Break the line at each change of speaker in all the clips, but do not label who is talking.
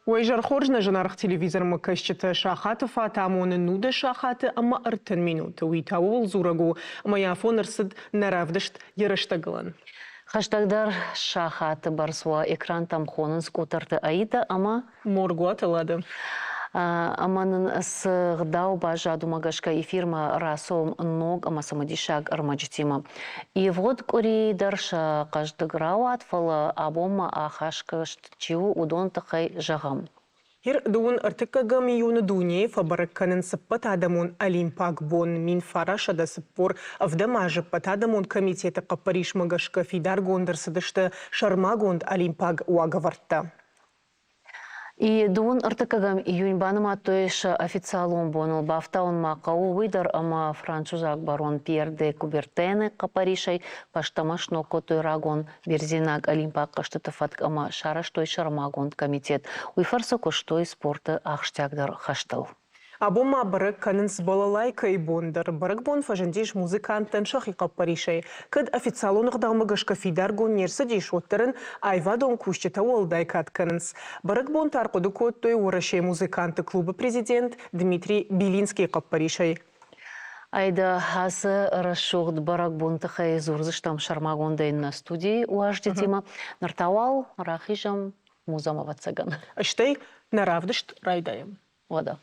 Уӕ изӕр хорз, нӕ зынаргъ телевизормӕ кӕсджытӕ, сахаты фат амоны 19 сахаты ӕмӕ 30 минуты. Уый та ууыл дзурӕг у, ӕмӕ йӕ афон ӕрцыд нӕ равдыст йӕ рӕстӕгылӕн.
Хӕстӕгдӕр сахаты бӕрц уӕ экрантӕм хонынц Къутӕрты Аидӕ ӕмӕ
Моргуаты Лада.
Ӕмӕ нын цы гъдау баззад, уымӕ гӕсгӕ эфирмӕ рацӕуӕм ног ӕмӕ цымыдисаг ӕрмӕджытимӕ. Ивгъуыд къуыри дӕр сӕ хъӕздыг рауад, фӕлӕ абон ма ахӕсгӕ чи у, уыдон тыххӕй зӕгъӕм.
Ир дыууын ӕртыккӕгӕм июны дунейы фӕбӕрӕг кӕнынц ӕппӕтадӕмон Олимпаг бон 1947 азы ӕппӕтадӕмон комитеты хъӕппӕрисмӕ гӕсгӕ фидаргонд ӕрцыдысты сӕрмагонд олимпаг уагӕвӕрдтӕ.
И дыууын ӕртыккӕгӕм июнь банымадтой сӕ официалон боныл. Бафтауын ма хъӕуы уый дӕр, ӕмӕ французаг барон Пьер де Кубертены хъӕппӕрисӕй фӕстӕмӕ сног кодтой рагон бердзенаг олимпаг хъӕзтыты фӕтк ӕмӕ сарӕзтой сӕрмагонд комитет. Уый фӕрцы куыстой спорты ахсджиагдӕр хӕстыл.
Абон ма бӕрӕг кӕнынц балалайкӕйы бон дӕр. Бӕрӕгбон фӕзындис музыканттӕн сӕхи хъӕппӕрисӕй. Кӕд официалон ӕгъдаумӕ гӕсгӕ фидаргонд не рцыдис, уӕддӕр ын аивадон кусджытӕ уӕлдай кад кӕнынц. Бӕрӕгбон та ӕрхъуыды кодтой Уӕрӕсейы музыкантты клубы президент Дмитрий Белинскийы хъӕппӕрисӕй.
Айда, ацы рӕсугъд бӕрӕгбон тыххӕй дзурдзыстӕм сӕрмагондӕй нӕ студийы уазджытимӕ. Ныр та уал рахизӕм музӕмӕ, ӕвӕццӕгӕн.
Стӕй нӕ равдыст райдайӕм.
Уӕдӕ.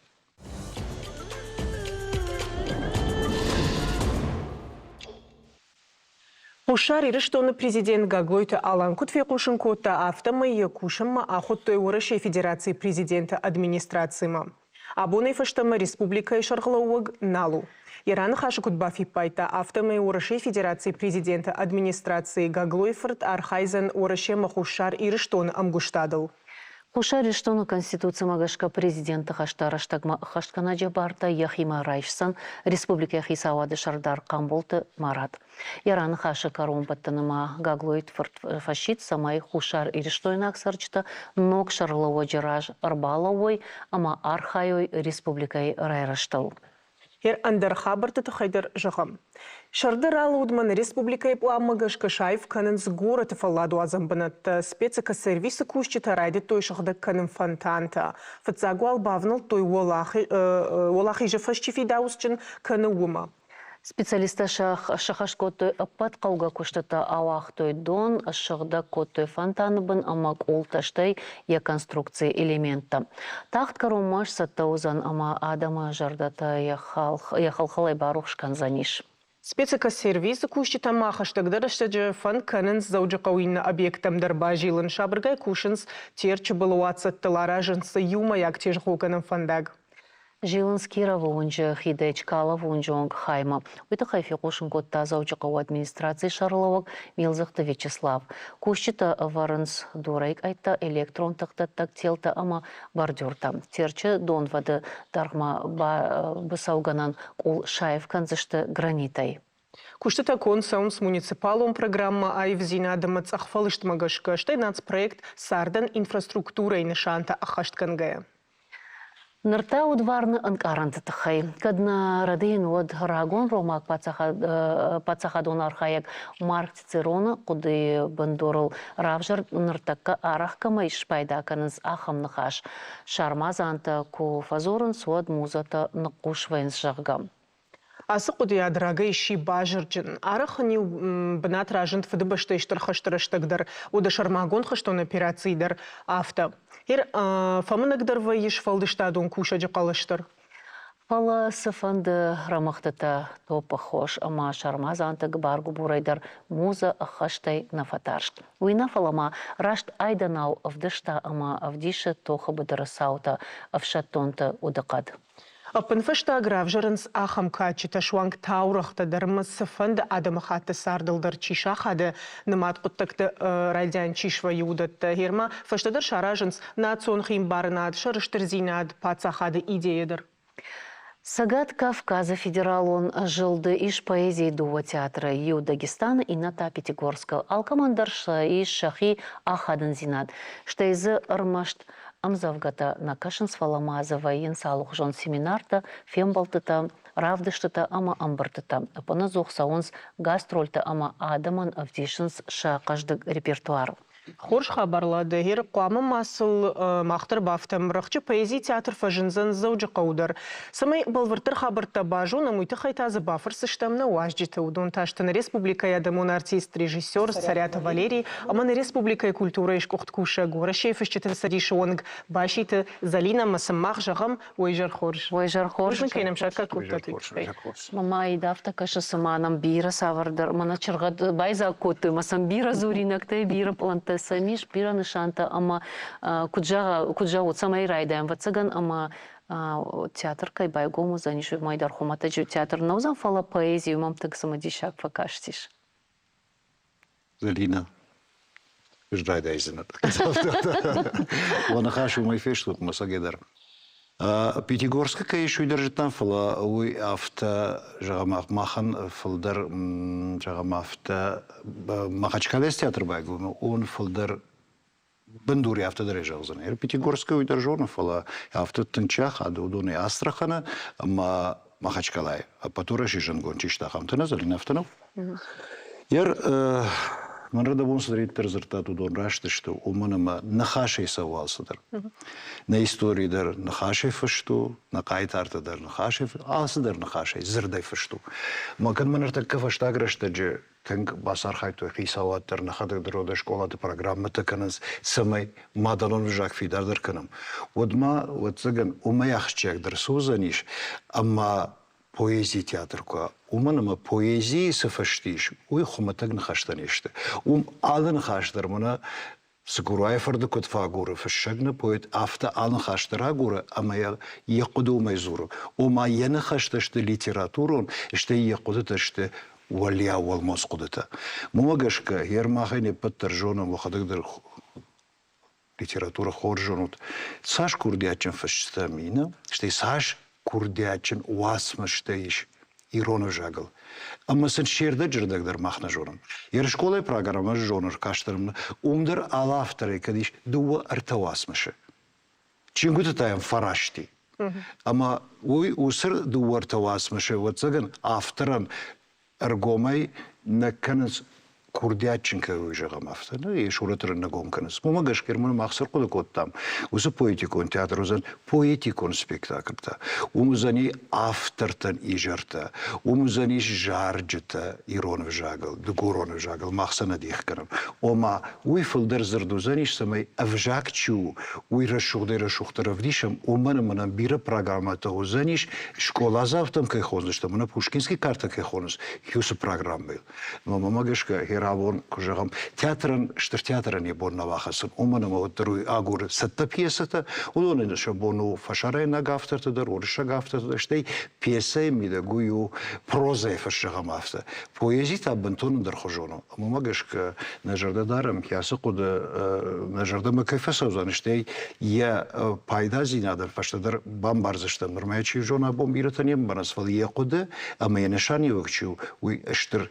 Хуссар Ирыстоны президент Гаглойты Алан куыд фехъусын кодта, афтӕмӕй йӕ кусынмӕ ахуыдтой Уӕрӕсейы Федерацийы президенты администрацимӕ. Абонӕй фӕстӕмӕ республикӕйы сӕргълӕууӕг нал у. Йӕ раныхасы куыд бафиппайдта, афтӕмӕй Уӕрӕсейы Федерацийы президенты администрацийы Гаглойы фырт архайдзӕн Уӕрӕсе ӕмӕ Хуссар Ирыстоны ӕмгуыстадыл.
Хуссар Ирыстоны Конституцимӕ гӕсгӕ президенты хӕстӕ рӕстӕгмӕ ӕххӕстгӕнӕджы бартӕ йӕхимӕ райсдзӕн республикӕйы хицауады сӕрдар Хъамболты Марат. Йӕ раныхасы кӕронбӕттӕны ма Гаглойты фырт фӕсидт, цӕмӕй Хуссар Ирыстойнаг цӕрджытӕ ног сӕргълӕууӕджы раз ӕрбалӕууой ӕмӕ архайой республикӕйы райрӕзтыл.
Йе ӕндӕр хабӕртты тыххӕй дӕр зӕгъӕм. Сӕрды ралӕудмӕ нӕ республикӕйы пъланмӕ гӕсгӕ саив кӕнынц горӕты фӕлладуадзӕн бынӕттӕ. Спецэкосервисы кусджытӕ райдыдтой сыгъдӕг кӕнын фонтантӕ. Фыццаг уал бавнӕлдтой Уӕлахизы фӕз чи фидауцджын кӕны, уымӕ.
Специалисттӕ сӕххӕст кодтой ӕппӕт хъӕугӕ куыстытӕ, ауагътой дон, ссыгъдӕг кодтой фонтаны бын ӕмӕ къултӕ, стӕй йӕ конструкцийы элементтӕ. Тагъд кӕронмӕ сцӕттӕ уыдзӕн ӕмӕ адӕмы зӕрдӕтӕ йӕ хӕлхӕлӕй барухс кӕндзӕнис.
Спецэкосервисы кусджытӕ ма хӕстӕгдӕр рӕстӕджы фӕнд кӕнынц Дзӕуджыхъӕуы иннӕ объекттӕм дӕр базилын. Сабыргай кусынц Терчы былы уаццӕттыл, аразынц иумӕйаг тезгъогӕнӕн фӕндаг.
Зилынц Кировы уынджы хидӕй Чкаловы уынджы онг хаймӕ. Уый тыххӕй фехъусын кодта Дзӕуджыхъӕуы администрацийы сӕргълӕууӕг Милдзыхты Вячеслав. Кусджытӕ ӕвӕрынц дурӕй къӕйттӕ, электрон тыхдӕттӕг телтӕ ӕмӕ бордюртӕ. Терчы донвӕды дӕргъмӕ быцӕугӕнӕн къул саив кӕндзысты гранитӕй.
Куыстытӕ конд цӕуынц муниципалон программӕ аивдзинад ӕмӕ цъӕхфӕлыстмӕ гӕсгӕ, стӕй нацпроект Цардӕн инфраструктурӕйы нысантӕ ӕххӕстгӕнгӕйӕ.
Ныр та удварны ӕнкъарӕнты тыххӕй. Кӕд нӕ рӕдийын, уӕд рагон ромаг паддзахадон архайӕг Марк Цицероны хъуыдыйы бындурыл равзӕрд ныртӕккӕ арӕх кӕмӕй спайда кӕнынц, ахӕм ныхас. Сармадзантӕ куы фӕдзурынц, уӕд музӕтӕ ныхъхъус вӕййынц, зӕгъгӕ.
Ацы хъуыдыйад рагӕй сси базырджын. Арӕх ын-иу бынат разынд Фыдыбӕстӕйы Стыр хӕсты рӕстӕг дӕр, уӕдӕ сӕрмагонд хӕстон операцийы дӕр афтӕ. Ер фӕмынӕгдӕр вӕййы сфӕлдыстадон кусӕджы хъӕлӕс дӕр.
Фӕлӕ цыфӕнды рӕмыгъдтытӕ, топпыхос ӕмӕ сармадзанты гыбар-гуыбурӕй дӕр музӕ ӕххӕстӕй нӕ фӕтарст. Уый нӕ, фӕлӕ ма раст айдӕнау ӕвдыста ӕмӕ ӕвдисы тохы быдыры цаутӕ, ӕфсӕддонты удыхъӕд.
Ӕппынфӕстаг равзӕрынц ахӕм кадджытӕ, суанг таурӕгътӕ дӕр ӕмӕ цыфӕнды адӕмыхатты цардыл дӕр чи сахады, нымад хъуыддӕгты райдиан чи свӕййы, уыдӕттӕ. Гъер ма фӕстӕдӕр саразынц национ химбарынад, сӕрыстырдзинад, паддзахады идейӕ дӕр.
Цӕгат Кавказы федералон зылды ис поэзийы дыууӕ театры, иу Дагестаны, иннӕ та Пятигорскы. Алкӕмӕн дӕр сӕ ис сӕхи ахадындзинад, стӕй дзы ӕрмӕст Ӕмдзӕвгӕтӕ нӕ кӕсынц, фӕлӕ ма дзы вӕййынц алыхуызон семинартӕ, фембӕлдтытӕ, равдыстытӕ ӕмӕ ӕмбырдтытӕ. Ӕппынӕдзух цӕуынц гастрольтӕ ӕмӕ адӕмӕн ӕвдисынц сӕ хъӕздыг репертуар.
Хорз хабар, Ладӕ. Гъер хъуамӕ ма сыл мах дӕр бафтӕм. Рӕхджы поэзийы театр фӕзындзӕн Дзӕуджыхъӕуы дӕр. Цӕмӕй бӕлвырддӕр хабӕрттӕ базонӕм, уый тыххӕй та дзы бафӕрсдзыстӕм нӕ уазджыты. Уыдон та сты нӕ республикӕйы адӕмон артист, режиссер Цӕриаты Валерий ӕмӕ нӕ республикӕйы культурӕйы сгуыхт кусӕг, Уӕрӕсейы фысджыты цӕдисы уӕнг Баситы Зӕлинӕ ӕмӕ сын мах зӕгъӕм, Уой изӕр хорз.
Уой изӕр хорз.
Бузныг, кӕй нӕм саккаг кодтат, уый тыххӕй.
Мамӕ афтӕ кӕсы, цыма нӕм бирӕ цавӕрдӕр мӕнӕ чыргъӕд байдзаг кодтой, ӕмӕ сӕм бирӕ дзуринӕгтӕ, бирӕ пълӕнттӕ сӕм ис, бирӕ нысантӕ ӕмӕ куыд зӕгъа, куыд зӕгъут, цӕмӕй райдайӕм, ӕвӕццӕгӕн, ӕмӕ театр кӕй байгом уыдзӕнис, уымӕй дӕр хуымӕтӕджы театр нӕ уыдзӕн, фӕлӕ поэзи мӕм тынг цымыдисаг фӕкастис.
Зӕлинӕ, ӕз райдайдзынӕн. Уӕ ныхас уымӕй фестут, мӕ цӕгӕдӕр. Пятигорскы кӕй ис, уый дӕр зыдтам, фӕлӕ уый афтӕ, зӕгъӕм, махӕн фылдӕр, зӕгъӕм, афтӕ Махачкалайы театр байгом, он фылдӕр бындурӕй афтӕ дӕр ӕй зӕгъдзынӕн. Пятигорскы уый дӕр зоны, фӕлӕ афтӕ тынг чи ахады, уыдонӕй Астраханы ӕмӕ Махачкалайы. Ӕппӕт Уӕрӕсейы зындгонд чи сты, ахӕмтӕ нӕ Зӕлинӕ, афтӕ нӕу? Ер мӕн рӕдӕбон цыдӕриддӕр дзырдтат, уыдон раст сты, уымӕн ӕмӕ ныхасӕй цӕуы алцыдӕр. Нӕ истори дӕр ныхасӕй фыст у, нӕ хъайтартӕ дӕр ныхасӕй, алцыдӕр ныхасӕй, дзырдӕй фыст у. Мӕ кӕд мӕ ныртӕккӕ фӕстаг рӕстӕджы тынг бацархайдтой хицауад дӕр, нӕхӕдӕг дӕр уӕдӕ скъолаты программӕтӕ кӕнынц, цӕмӕй мадӕлон ӕвзаг фидардӕр кӕнӕм. Уӕд ма, ӕвӕццӕгӕн, уымӕй ахсджиагдӕр цы уыдзӕнис, ӕмӕ поэзийы театр куы уымӕн ӕмӕ поэзийы цы фыст ис, уый хуымӕтӕг ныхӕстӕ не сты. Уым алы ныхас дӕр мӕнӕ Цыкурайы фырты куыд фӕагуры фыссӕг нӕ поэт, афтӕ алы ныхас дӕр агуры ӕмӕ йӕ хъуыды уымӕй дзуры. Ома йӕ ныхӕстӕ сты литературон, стӕй йӕ хъуыдытӕ сты уӕлиау уӕлмонц хъуыдытӕ. Уымӕ гӕсгӕ Ермахӕй не ппӕт дӕр зонӕм, уӕхӕдӕг дӕр литературӕ хорз зонут, цас курдиатджын фысджытӕ мины, стӕй цас курдиатджын уацмыстӕ ис ирон ӕвзагыл. Ӕмӕ сын се рдӕджы дӕр мах нӕ зонӕм. Йе скъолайы программӕ ӕз зонын, ӕркастӕн, уым дӕр алы авторӕй кӕд ис дыууӕ-ӕртӕ уацмысы. Чингуыты та йӕм фӕрасти. Ӕмӕ уый уыцы дыууӕ-ӕртӕ уацмысы, ӕвӕццӕгӕн, авторӕн ӕргомӕй нӕ кӕнынц курдиатджын кӕй у, зӕгъӕм, афтӕ, нӕ, йӕ сурӕт нӕ гом кӕнынц. Уымӕ гӕсгӕ мах цы рхъуыды кодтам, уыцы поэтикон театр уыдзӕн поэтикон спектакльтӕ. Уым уыдзӕни автортӕн изӕртӕ, уым уыдзӕнис зарджытӕ ирон ӕвзагыл, дыгурон ӕвзагыл, мах сӕ нӕ дих кӕнӕм. Ома, уый фылдӕр дзырд уыдзӕнис, цӕмӕй ӕвзаг чи у, уый рӕсугъдӕй-рӕсугъддӕр ӕвдисӕм, уымӕн ӕмӕ нӕм бирӕ программӕтӕ уыдзӕнис, скъоладзаутӕм кӕй хондзыстӕм, мӕнӕ Пушкинский картӕ кӕй хонынц, уыцы программӕйыл. Ӕмӕ мӕмӕ гӕсгӕ, херабон, куы зӕгъӕм, театрӕн, стыр театрӕн йӕ бон нӕ бахӕцын, уымӕн ӕмӕ уӕддӕр уый агуры цӕттӕ пьесӕтӕ, уыдонӕн сӕ бон у фӕсарӕйнаг автортӕ дӕр, уырыссаг автортӕ дӕр, стӕй пьесӕйы мидӕг уый у прозӕйы фӕсзӕгъӕм афтӕ. Поэзи та бынтон ӕндӕрхуызон у. Ӕмӕ уымӕ гӕсгӕ нӕ зӕрдӕ дарӕм, кӕцы хъуыды нӕ зӕрдӕмӕ кӕй фӕцӕудзӕн, стӕй йӕ пайдадзинадӕн фӕстӕдӕр бамбардзыстӕм. Нырма йӕ чи зоны, абон бирӕтӕ не мбарынц, фӕлӕ йӕ хъуыды ӕмӕ йӕ нысаниуӕг чи у, уый стыр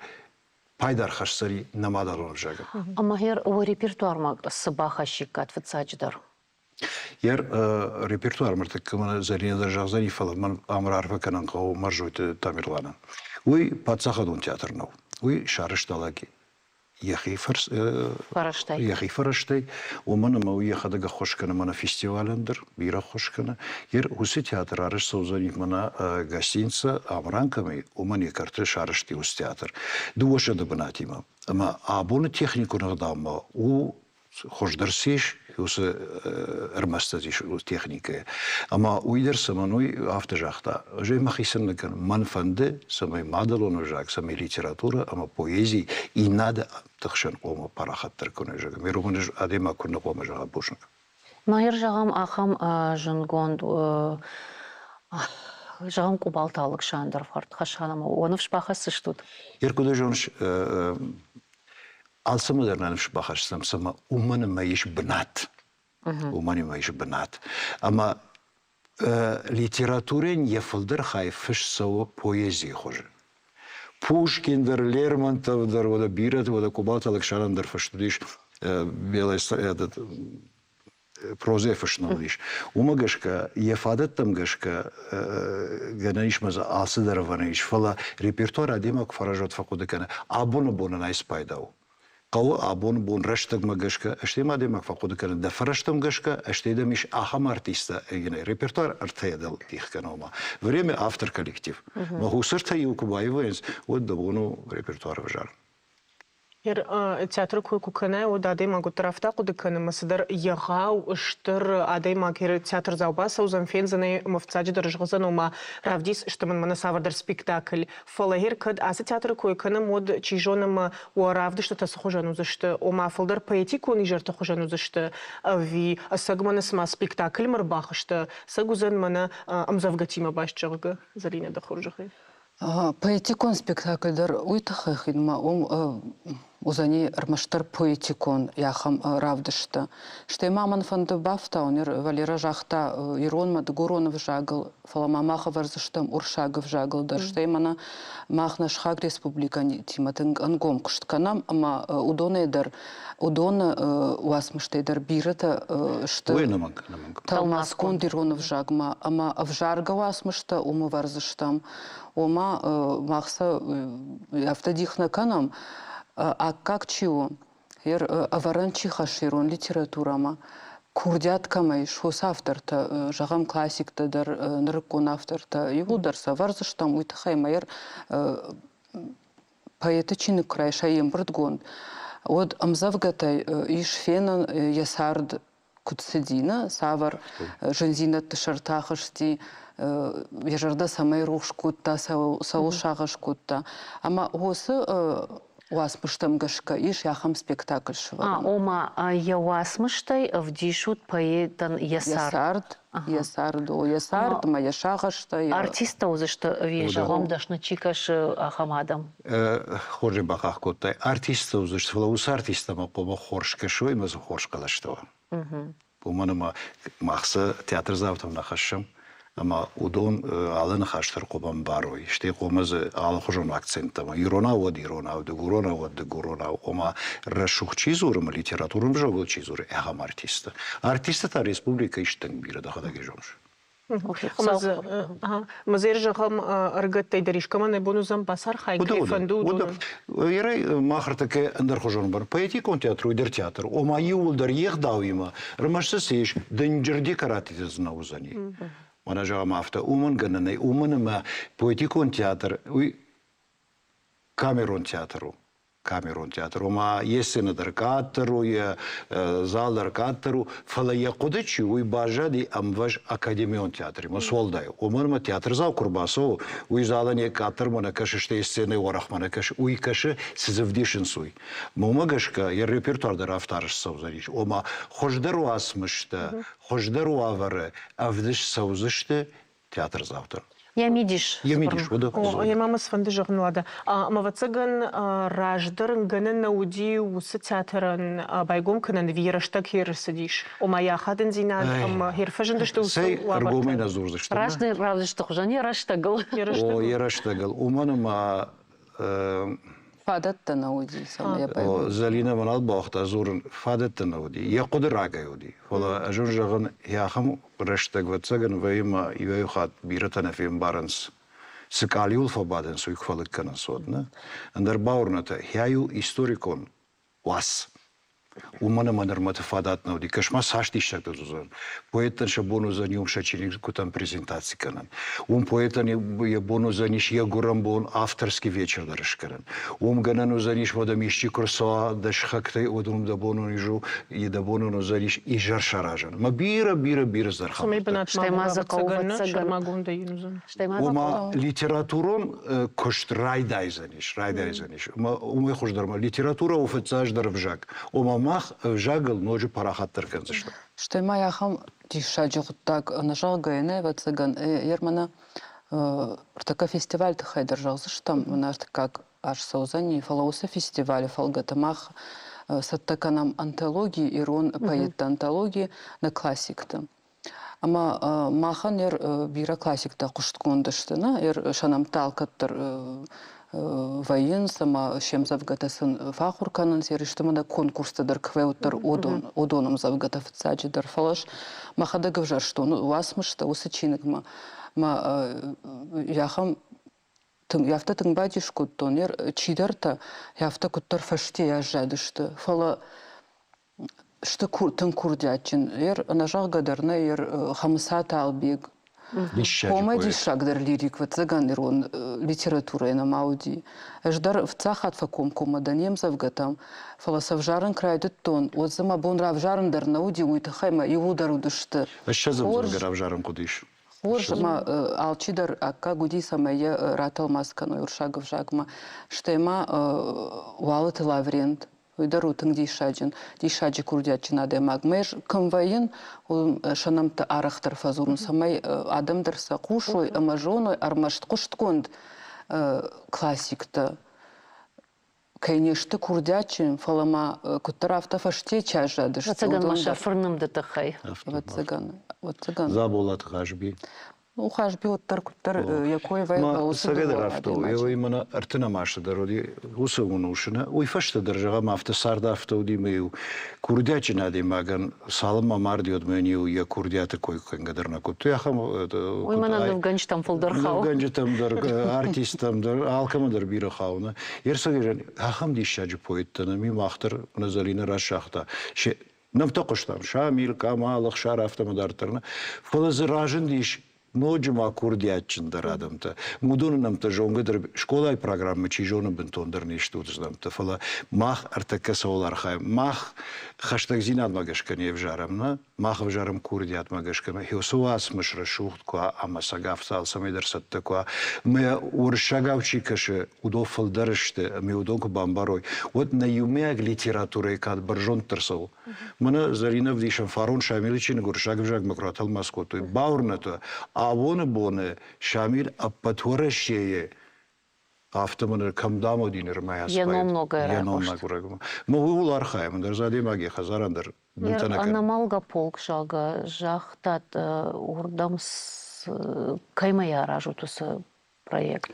пайда ӕрхӕсдзӕни нӕ мадӕлон ӕвзагӕн.
Ӕмӕ гъер уӕ репертуармӕ цы бахӕссиккат фыццаджыдӕр?
Йӕ репертуар ныртӕккӕ мӕнӕ Зӕринӕ дӕр зӕгъдзӕни, фӕлӕ мӕн ам раарфӕ кӕнын хъӕуы Мӕрзойты Тамерланӕн. Уый паддзахадон театр нӕу. Уый сарӕзта лӕг йӕхи
фӕрӕзтӕй.
Йӕхи фӕрӕзтӕй, уымӕн ӕмӕ уый йӕхӕдӕг ӕххуыс кӕны мӕнӕ фестивалӕн дӕр, бирӕ ӕххуыс кӕны. Йер уыцы театр арӕзт цӕудзӕни мӕнӕ гостиница Амран кӕм и, уымӕн йӕ кӕрты сарӕзти уыцы театр дыууӕсӕды бынатимӕ. Ӕмӕ абоны техникон ӕгъдаумӕ у хуыздӕр цы ис, уыцы ӕрмӕстдӕр ис техникӕйы. Ӕмӕ уый дӕр цӕмӕн уый афтӕ загъта, ӕз ӕй мӕхицӕн нӕ кӕнын, мӕн фӕнды, цӕмӕй мадӕлон ӕвзаг, цӕмӕй литературӕ ӕмӕ поэзи иннӕ адӕмты хсӕн хъуамӕ парахатдӕр кӕной, зӕгъӕм, ирон адӕймаг куыннӕ хъуамӕ зӕгъа бузныг.
Ныр зӕгъӕм, ахӕм зындгонд зӕгъӕм, Къубалты Алыксандр Хасан ӕмӕ уӕ ныфс бахӕсдзыстут?
Иркуды зоныс, Алцӕмӕ дӕр нӕ ныфс бахӕсдзӕн, цӕмӕ уымӕн ӕмӕ ис бынат. Уымӕн ӕмӕ ис бынат. Ӕмӕ литературӕйӕн йӕ фылдӕр хай фыст цӕуы поэзийы хуызы. Пушкин дӕр, Лермонтов дӕр, уӕдӕ бирӕты, уӕдӕ Къубалты Алыксандрӕн дӕр фыст уыдис Белая этот прозӕйы фыст нӕ уыдис. Уымӕ гӕсгӕ, йӕ фадӕттӕм гӕсгӕ гӕнӕн ис мӕ дзы алцыдӕр ӕвӕрӕн ис, фӕлӕ репертуар адӕймаг куы фӕразӕд фӕхъуыды кӕны, абоны бонӕн ай спайда у. Хъӕуы абоны бон рӕстӕгмӕ гӕсгӕ, стӕй ма адӕймаг фӕхъуыды кӕны дӕ фӕрӕзтӕм гӕсгӕ, стӕй дӕм ис ахӕм артисттӕ, репертуар ӕртӕйӕ дӕл дих кӕны, ома время автор коллектив. Мӕ хусӕртӕ иу куы баивынц, уӕд дӕ бон у репертуар ӕвзарын.
Театры кой куы кӕнай, уӕд адӕймаг уӕддӕр афтӕ хъуыды кӕны, ӕмӕ цыдӕр егъау, стыр адӕймаг театрдзау бацӕудзӕн, фендзӕн ӕй ӕмӕ фыццаджыдӕр зӕгъдзӕн, ома равдисдзысты мын мӕнӕ цавӕрдӕр спектакль. Фӕлӕ гъер кӕд ацы театры кой кӕнӕм, уӕд, чи зоны, ӕмӕ уӕ равдыстытӕ цы хуызӕн уыдзысты, ома фылдӕр поэтикон изӕрты хуызӕн уыдзысты, ӕви ӕцӕг мӕнӕ цыма спектакльмӕ ӕрбахызтӕ, цӕг уыдзӕн мӕнӕ ӕмдзӕвгӕтимӕ баст, зӕгъгӕ, Зӕринӕ, дӕ хорзӕхӕй.
Поэтикон спектакль дӕр уый тыххӕй хинмӕ уым уыдзӕни ӕрмӕстдӕр поэтикон ахӕм равдысттӕ. Стӕй ма мӕн фӕнды бафтауын, Валера загъта иронмӕ дыгурон ӕвзагыл, фӕлӕ ма мах ӕвӕрдзыстӕм уырыссаг ӕвзагыл дӕр. Стӕй мӕнӕ мах нӕ сыхаг республикӕтимӕ тынг ӕнгом куыст кӕнӕм ӕмӕ уыдонӕй дӕр уыдоны уацмыстӕй дӕр бирӕтӕ сты тӕлмацгонд ирон ӕвзагмӕ ӕмӕ ӕвзаргӕ уацмыстӕ уым ӕвӕрдзыстӕм. Ома мах сӕ афтӕ дих нӕ кӕнӕм, аккаг чи у, ӕвӕрӕн чи хӕссы ирон литературӕмӕ, курдиат кӕмӕ ис, уыцы автортӕ, зӕгъӕм, классиктӕ дӕр, нырыккон автортӕ, иууылдӕр сӕ ӕвӕрдзыстӕм, уый тыххӕй ма поэты чиныг куы райса йе мбырдгонд, уӕд ӕмдзӕвгӕтӕй ис фенӕн йӕ цард куыд цыди, нӕ, цавӕр зындзинӕдты сӕрты ахызти, йӕ зӕрдӕ цӕмӕй рухс кодта, цӕуыл сагъӕс кодта. Ӕмӕ уыцы уацмыстӕм гӕсгӕ ис ахӕм спектакль сӕвӕрын.
Ома, йӕ уацмыстӕй ӕвдисут поэтӕн йӕ цард.
Йӕ цард, о, йӕ цард ӕмӕ йӕ сагъӕстӕ.
Артисттӕ уыдзысты ӕви, зӕгъӕм, дӕсны чи кӕсы, ахӕм адӕм?
Хорз ӕй бахахх кодтай. Артисттӕ уыдзысты, фӕлӕ уыцы артисттӕ ма хъуамӕ хорз кӕсой ӕмӕ дзы хорз хъӕлӕстӕ уа. Уымӕн ӕмӕ мах сӕ театрдзаутӕм нӕ хӕссӕм, ӕмӕ уыдон алы ныхас дӕр хъуамӕ ӕмбарой, стӕй хъуамӕ дзы алыхуызон акценттӕ ма иронау уӕд иронау, дыгуронау уӕд дыгуронау, ома рӕсугъд чи дзуры ӕмӕ литературон ӕвзагыл чи дзуры, ахӕм артисттӕ. Артисттӕ та республикӕйы ис тынг бирӕ, дӕхӕдӕг ӕй зоныс.
Ӕмӕ зӕгъӕм, ӕрыгӕттӕй дӕр искӕмӕн нӕ бон уыдзӕн бацархайын, кӕй фӕнды, уыдонӕн.
Ерӕй мах ӕртӕккӕ ӕндӕрхуызон бар. Поэтикон театр уый дӕр театр. Ома иууылдӕр йе гъдауимӕ, ӕрмӕст дзы цы ис, дынджыр декоративтӕ дзы нӕ уыдзӕни. Мӕнӕ зӕгъӕм афтӕ, уымӕн гӕнӕн нӕй, уымӕн ӕмӕ поэтикон театр уый камерон театр у. Камерон театр, ома йе сценӕ дӕр къаддӕр у, йӕ зал дӕр къаддӕр у, фӕлӕ йӕ хъуыды чи у, уый баззади ӕмвӕз академион театримӕ суӕлдай. Уымӕн ӕмӕ театрдзау куы рбацӕуы, уый залӕн йӕ къаддӕрмӕ нӕ кӕсы, стӕй сценӕйы уӕрӕхмӕ нӕ кӕсы, уый кӕсы, цы дзы вдисынц, уый. Уымӕ гӕсгӕ йӕ репертуар дӕр афтӕ арӕзт цӕудзӕнис, ома хуыздӕр уацмыстӕ, хуыздӕр уавӕры ӕвдыст цӕудзысты театрдзаутӕн.
Йӕ мидис.
Йӕ мидис, уыд.
Йемӕ мӕ цыфӕнды зӕгъын уӕдӕ. Ӕмӕ ӕвӕццӕгӕн, раздӕр ын гӕнӕн нӕ уыди уыцы театрӕн байгом кӕнӕн ӕви йӕ рӕстӕг ӕрцыдис? Ома йӕ ахадындзинад ӕмӕ ӕрфӕзындысты уыцы
Цӕй, ӕргомӕй нӕ дзурдзыстӕм.
Раздӕр равдысты хуызӕн йӕ рӕстӕгыл.
О, йӕ рӕстӕгыл. Уымӕн ӕмӕ
Фадӕттӕ нӕ уыди, цӕмӕй йӕ байгом.
Зӕлинӕ мӕ нал бауагъта дзурын, фадӕттӕ нӕ уыди. Йӕ хъуыды рагӕй уыди. Фӕлӕ ӕз ын зӕгъын, ахӕм рӕстӕг, ӕвӕццӕгӕн, вӕййы ӕмӕ иуӕй-иу хатт бирӕтӕ нӕ фембарынц, цы къалиуыл фӕбадынц, уый куы фӕлыг кӕнынц, уӕд нӕ. Ӕндӕр бауырнӕтӕ, хиай у историкон уац. Уымӕн ӕмӕ нырмӕты фадат нӕ уыди. Кӕс-ма, цас диссӕгтӕ уыдзӕн. Поэттӕн сӕ бон уыдзӕни уым сӕ чингуытӕн презентаци кӕнын. Уым поэтӕн йӕ бон уыдзӕнис йӕ гуырӕн бон авторский вечер дӕр скӕнын. Уым гӕнӕн уыдзӕнис, уӕд ӕм исчи куы рцӕуа дӕ сыхӕгтӕй, уӕд уым дӕ бон дӕ бон уыдзӕнис изӕр саразын. Ӕмӕ бирӕ, бирӕ, бирӕ
Цӕмӕй бынатмӕ
Стӕй ма дзы хъӕуы
сӕрмагондӕй йын уыдзӕн.
Стӕй ма
Ома литературон куыст райдайдзӕнис, райдайдзӕнис. Ӕмӕ уымӕй хуыздӕр ма литературӕ у фыццаджыдӕр ӕвзаг. Ома мах ӕвзагыл ноджы парахатдӕр кӕндзыстӕм.
Стӕй ма ахӕм диссаджы хъуыддаг ӕнӕзӕгъгӕйӕ нӕ, ӕвӕццӕгӕн, ермӕнӕ ӕртӕккӕ фестиваль тыххӕй дӕр зӕгъдзыстӕм, мӕнӕ ӕртыккаг аз цӕудзӕни, фӕлӕ уыцы фестивалы фӕлгӕты мах цӕттӕ кӕнӕм антологи, ирон поэтты антологи нӕ классикты. Ӕмӕ махӕн ӕр бирӕ классиктӕ хъуыстгонд сты, нӕ? Ӕр сӕ нӕмттӕ алкӕддӕр вӕййынц ӕмӕ се мдзӕвгӕтӕ сын фӕахуыр кӕнынц, ерысты мӕнӕ конкурсты дӕр куы уыдон, уыдон ӕмдзӕвгӕтӕ фыццаджыдӕр. Фӕлӕ ӕз мӕхӕдӕг ӕвзӕрстон уацмыстӕ уыцы чиныгмӕ. Мӕ ахӕм Тынг, афтӕ тынг бадис кодтон, чидӕртӕ афтӕ куыддӕр фӕстейӕ аззадысты, фӕлӕ сты тынг курдиатджын. Ер ӕнӕзӕгъгӕ дӕр нӕ, ер Хӕмыцаты Албег. Уымӕй диссагдӕр лирик, ӕвӕццӕгӕн, ирон литературӕйы нӕма уыди. Ӕз дӕр фыццаг хатт фӕкомкоммӕ дӕн йе мдзӕвгӕтӕм, фӕлӕ сӕ взарын куы райдыдтон, уӕд дзы мӕ бон равзарын дӕр нӕ уыди, уый тыххӕй мӕ иууылдӕр уыдысты.
20 ӕмдзӕвгӕ равзарын хъуыдис.
Хорз ӕмӕ алчидӕр аккаг уыди, цӕмӕй йӕ ратӕлмац кӕной уырыссаг ӕвзагмӕ. Стӕй ма Уалыты Лаврент, уый дӕр у тынг диссаджын, диссаджы курдиатджын адӕймаг. Мӕ ӕз кӕм вӕййын, уым сӕ нӕмттӕ арӕхдӕр фӕдзурын, цӕмӕй адӕм дӕр сӕ хъусой ӕмӕ зоной ӕрмӕст хъуыстгонд классиктӕ кӕй не сты курдиатджын, фӕлӕ ма куыддӕр афтӕ фӕсте чи аззадысты.
Ӕвӕццӕгӕн ма сӕ фырнымды тыххӕй.
Ӕвӕццӕгӕн, ӕвӕццӕгӕн.
Дзаболаты Хазби.
Ну, Хазби уӕддӕр куыддӕр йӕ кой вӕййы уыцы
Цӕгӕдӕр афтӕ у. Уый мӕнӕ ӕртынӕм азты дӕр уыди уыцы уынусыны. Уый фӕстӕ дӕр, зӕгъӕм, афтӕ цард афтӕ уыди мӕ-иу курдиатджын адӕймагӕн цалынмӕ марди, уӕдмӕ йын-иу йӕ курдиаты кой кӕнгӕ дӕр нӕ кодтой. Ахӕм
Уый мӕнӕ нывгӕнджытӕм фылдӕр хауы.
Нывгӕнджытӕм дӕр, артисттӕм дӕр, алкӕмӕ дӕр бирӕ хауы. Нӕ Ерсагирӕн ахӕм диссаджы поэттӕ нӕм и, мах дӕр нӕ Зӕлинӕ расагъта. Нӕмттӕ хъуыстам Шамил, Камал, Ӕхсар, афтӕмӕ дарддӕр нӕ. Фӕлӕ дзы разындис ноджы ма курдиатджындӕр адӕмтӕ. Уыдоны нӕмттӕ зонгӕ дӕр скъолайы программӕ чи зоны бынтондӕр не сты уыцы нӕмттӕ, фӕлӕ мах ӕртӕккӕ цӕуыл архайӕм? Мах хӕстӕгдзинадмӕ гӕсгӕ не взарӕм, нӕ? Мах ӕвзарӕм курдиатмӕ гӕсгӕ. Уыцы уацмыс рӕсугъд куы уа ӕмӕ цӕгафтӕ алцӕмӕй дӕр цӕттӕ куы уа, мӕ уырыссагау чи кӕсы, уыдон фылдӕр сты ӕмӕ уыдон куы бамбарой, уӕд нӕ иумӕйаг литературӕйы кад бӕрзонддӕр цӕуы. Мӕнӕ Зӕринӕ ӕвдисӕн фарон Шамилы чиныг уырыссаг ӕвзагмӕ куы ратӕлмац кодтой, бауырнӕд уӕ, абоны боны Шамил ӕппӕт Уӕрӕсейы афтӕ мын кӕм дам уыди нырмӕ
Йӕ ном ногӕй
Йӕ ном ногӕй. Мӕ ууыл архайӕм, ӕндӕр дзы адӕймаг йӕ хӕдзарӕн дӕр бынтӕ нӕ кӕны.
Ӕнӕмӕлгӕ полк, зӕгъгӕ, загътат, уырдӕм кӕй мӕй аразут уыцы проект?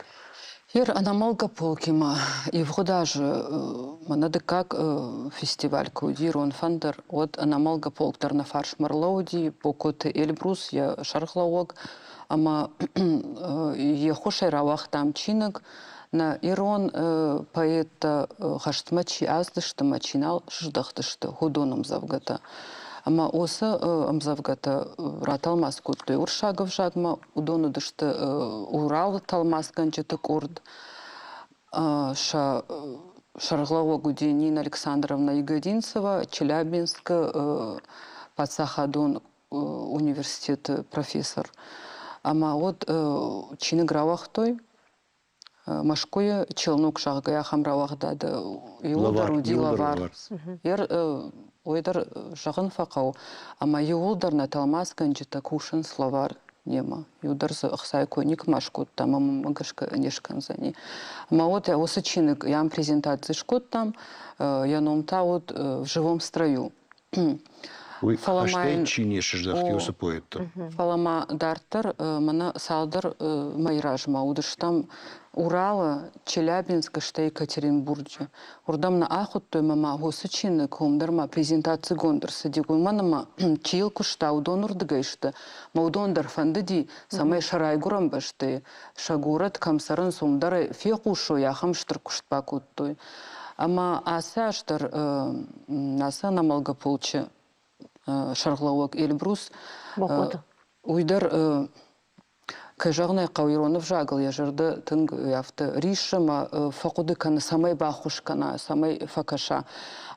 Ер ӕнӕмӕлгӕ полкимӕ ивгъуыд азы мӕнӕ дыккаг фестиваль куы уыди Ирон фӕндыр, уӕд ӕнӕмӕлгӕ полк дӕр нӕ фарсмӕ ӕрлӕууыди Бокоты Эльбрус, йӕ сӕргълӕууӕг, ӕмӕ йе ххуысӕй рауагътам чиныг. Нӕ ирон поэттӕ хӕстмӕ чи ацыдысты ӕмӕ чи нал сыздӕхтысты, уыдон ӕмдзӕвгӕтӕ. Ӕмӕ уыцы ӕмдзӕвгӕтӕ ратӕлмац кодтой уырыссаг ӕвзагмӕ, уыдон уыдысты Уралы тӕлмацгӕнджыты къорд. Сӕ сӕргълӕууӕг уыди Нина Александровна Ягодинцева, Челябинскы паддзахадон университеты профессор. Ӕмӕ уӕд чиныг рауагътой Мӕскуыйы челнок, зӕгъгӕ, ахӕм рауагъдады иууылдӕр уыди лӕвар. Уый дӕр зӕгъын фӕхъӕуы, ӕмӕ иууылдӕр нӕ тӕлмацгӕнджытӕ кусынц лӕвар немӕ. Иу дӕр дзы ӕхцайы кой никуыма скодта ӕмӕ мӕм гӕсгӕ не скӕндзӕни. Ӕмӕ вот уыцы чиныг йӕм презентаци скодтам, йӕ ном та уыд «В живом строю».
Уый хӕстӕй чи не сыздӕхти, уыцы поэттӕ.
Фӕлӕ ма дарддӕр мӕнӕ цалдӕр мӕйы размӕ уыдыстӕм Уралы, Челябинскы, стӕй Екатеринбурджы. Уырдӕм нӕ ахуыдтой ӕмӕ ма уыцы чиныг уым дӕр ма презентацигонд ӕрцыди, уымӕн ӕмӕ чи йыл куыста, уыдон уырдыгӕй сты. Мӕ уыдон дӕр фӕндыди, цӕмӕй сӕ райгуырӕн бӕстӕйы, сӕ горӕт кӕм цӕрынц, уым дӕр ӕй фехъусой, ахӕм стыр куыст бакодтой. Ӕмӕ ацы аз дӕр ацы ӕнӕмӕлгӕ полчы сӕргълӕууӕг Эльбрус уый дӕр кӕй зӕгъын ӕй хъӕуы, ирон ӕвзагыл йӕ зӕрдӕ тынг афтӕ риссы ӕмӕ фӕхъуыды кӕны, цӕмӕй баххуыс кӕна, цӕмӕй фӕкӕса.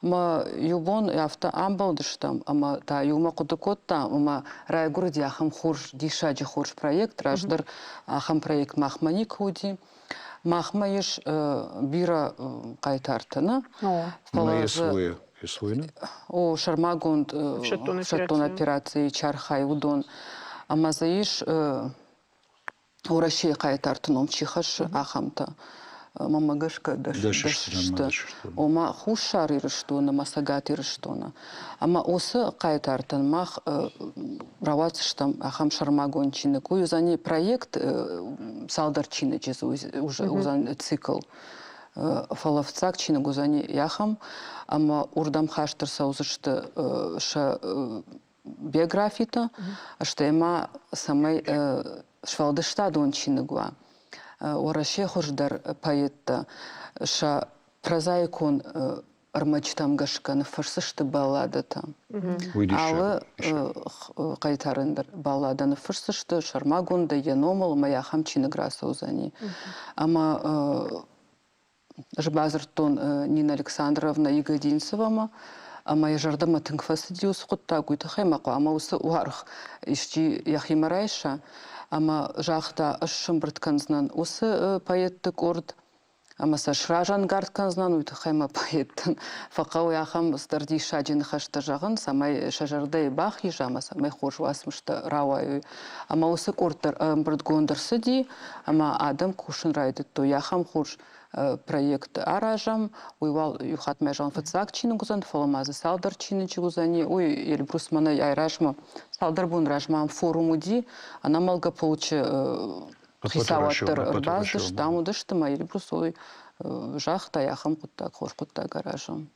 Ӕмӕ иу бон афтӕ амбӕлдыстӕм ӕмӕ та иумӕ хъуыды кодтам ӕмӕ райгуырди ахӕм хорз, диссаджы хорз проект. Раздӕр ахӕм проект махмӕ никуы уыди. Махмӕ ис бирӕ хъайтартӕ, нӕ?
Фӕлӕ дзы
о, сӕрмагонд ӕфсӕддон операцийы чи архайы, уыдон. Ӕмӕ дзы ис Уӕрӕсейы хъайтарты ном чи хӕссы, ахӕмтӕ. Мӕнмӕ гӕсгӕ дӕс сты. Ома Хуссар Ирыстоны ӕмӕ Цӕгат Ирыстоны. Ӕмӕ уыцы хъайтартӕн мах рауадздзыстӕм ахӕм сӕрмагонд чиныг. Уый уыдзӕни проект, цалдӕр чиныджы дзы уыдзӕн цикл. Фӕлӕ фыццаг чиныг уыдзӕни ахӕм, ӕмӕ уырдӕм хаст ӕрцӕудзысты сӕ биографитӕ, стӕй ма цӕмӕй сфӕлдыстадон чиныг уа. Уӕрӕсе хуыздӕр поэттӕ сӕ прозаикон ӕрмӕджытӕм гӕсгӕ ныффысдзысты балладӕтӕ. Алы хъайтарӕн дӕр балладӕ ныффысдзысты сӕрмагондӕй йӕ номыл ӕмӕ ахӕм чиныг рацӕудзӕни. Ӕмӕ ӕз бадзырдтон Нина Александровна Ягодинцевамӕ, ӕмӕ йӕ зӕрдӕмӕ тынг фӕцыди уыцы хъуыддаг, уый тыххӕй мӕ хъуамӕ уыцы уаргъ исчи йӕхимӕ райса. Ӕмӕ загъта, ӕз сӕмбырд кӕндзынӕн уыцы поэтты къорд ӕмӕ сӕ сразӕнгард кӕндзынӕн, уый тыххӕй мӕ поэттӕн фӕхъӕуы ахӕм цыдӕр диссаджы ныхӕстӕ зӕгъын, цӕмӕй сӕ зӕрдӕйы бахиза ӕмӕ цӕмӕй хорз уацмыстӕ рауайой. Ӕмӕ уыцы къорд дӕр ӕмбырдгонд ӕрцыди, ӕмӕ адӕм кусын райдыдтой. Ахӕм хорз проект аразӕм. Уый уал иу хатт мӕ зӕгъын фыццаг чиныг уыдзӕн, фӕлӕ ма дзы цалдӕр чиныджы уыдзӕни. Уый Эльбрус мӕнӕй айразмӕ цалдӕр бон размӕ ам форум уыди, ӕнӕмӕлгӕ полчы хицауад дӕр ӕрбацыдысты, ам уыдысты ӕмӕ Эльбрус уый загъта, ахӕм хъуыддаг, хорз хъуыддаг аразӕм.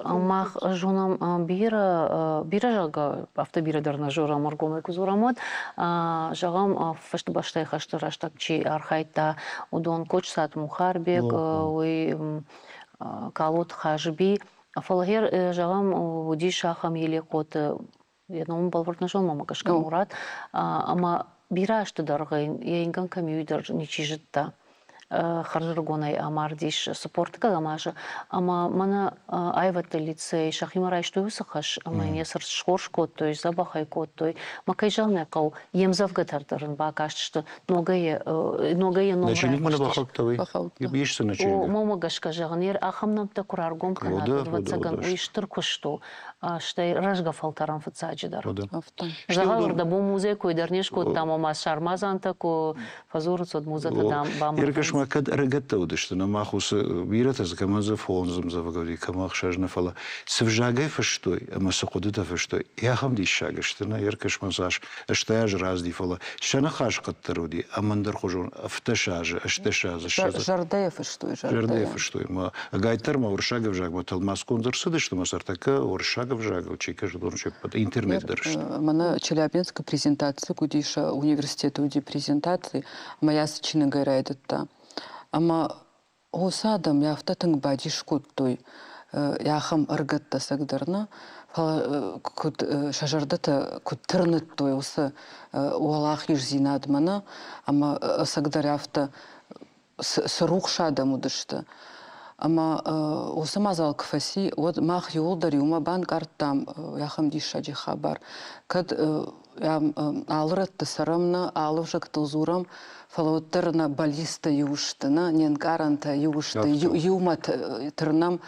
Мах зонӕм бирӕ, бирӕ зӕгъгӕ, афтӕ бирӕ дӕр нӕ зонӕм ӕргомӕй куы дзурӕм, уӕд, зӕгъӕм, Фыдыбӕстӕйы хӕсты рӕстӕг чи архайдта, уыдон Кочысаты Мухарбег, уый Калоты Хазби. Фӕлӕ гъер, зӕгъӕм, уыдис ахӕм Елехъоты йӕ ном бӕлвырд нӕ зонын, мӕ гӕсгӕ Мурат, ӕмӕ бирӕ азты дӕргъы йӕ ингӕн кӕм и, уый дӕр ничи зыдта. Хӕрзӕрыгонӕй амардис 40 азы ӕмӕ мӕнӕ аивӕдты лицей сӕхимӕ райстой уыцы хӕс ӕмӕ йын йӕ цырт схорз кодтой, сдзӕбӕх ӕй кодтой. Мӕ кӕй зӕгъын ӕй хъӕуы, йе мдзӕвгӕтӕ дӕр ын бакастысты, ногӕй ногӕй йӕ ном
Нӕ чиныгмӕ нӕ бахаудта уый? Ис дзы нӕ чиныг?
Уымӕ гӕсгӕ зӕгъын, ахӕм нӕмттӕ куы раргом кӕнат, ӕвӕццӕгӕн, уый стыр куыст у. Стӕй рӕзгӕ фӕлтӕрӕн фыццаджыдӕр. Зӕгъӕм, дӕ бон музей кой дӕр не скодтам, ома сармадзантӕ куы фӕдзурынц, уӕд музӕтӕ дам бамбарынц.
Иркӕс-ма кӕд ӕрыгӕттӕ уыдысты, нӕ мах уыцы бирӕтӕ дзы кӕмӕн дзы фондз ӕмдзӕвгӕ уыди, кӕмӕ ӕхсӕз нӕ, фӕлӕ цы взагӕй фыстой ӕмӕ цы хъуыдытӕ фыстой, ахӕм диссаг сты, нӕ Иркӕс-ма цас 80 азы раздӕр, фӕлӕ сӕ ныхас къаддӕр уыди ӕмӕ ӕндӕрхуызон 17 азы, 18 азы, 20.
Зӕрдӕйӕ фыстой,
зӕрдӕйӕ фыстой. Ма ӕгайтдӕр ма уырыссаг ӕвзагмӕ тӕлмацгонд ӕрцыдысты, ма сӕртӕккӕ уырыссаг ӕвзагыл чи кӕсы, уыдон се ппӕт интернет дӕр сты.
Мӕнӕ Челябинскы презентаци куы уыдис, университеты уыди презентаци, ӕмӕ йӕ ацы чиныгӕй райдыдта. Ӕмӕ Уыцы адӕм йӕ афтӕ тынг бадис кодтой, ахӕм ӕрыгӕттӕ цӕгдӕр нӕ, фӕлӕ куыд сӕ зӕрдӕтӕ куыд тырныдтой уыцы уӕлахиздзинадмӕ нӕ, ӕмӕ ӕцӕгдӕр афтӕ цы рухс адӕм уыдысты. Ӕмӕ уыцы мадзал куы фӕци, уӕд мах иууылдӕр иумӕ банкъардтам ахӕм диссаджы хабар. Кӕд алы рӕтты цӕрӕм нӕ, алы ӕвзӕгтыл дзурӕм, фӕлӕ уӕддӕр нӕ бӕллицтӕ иу сты, нӕ не нкъарӕнтӕ иу сты, иумӕ тырнӕм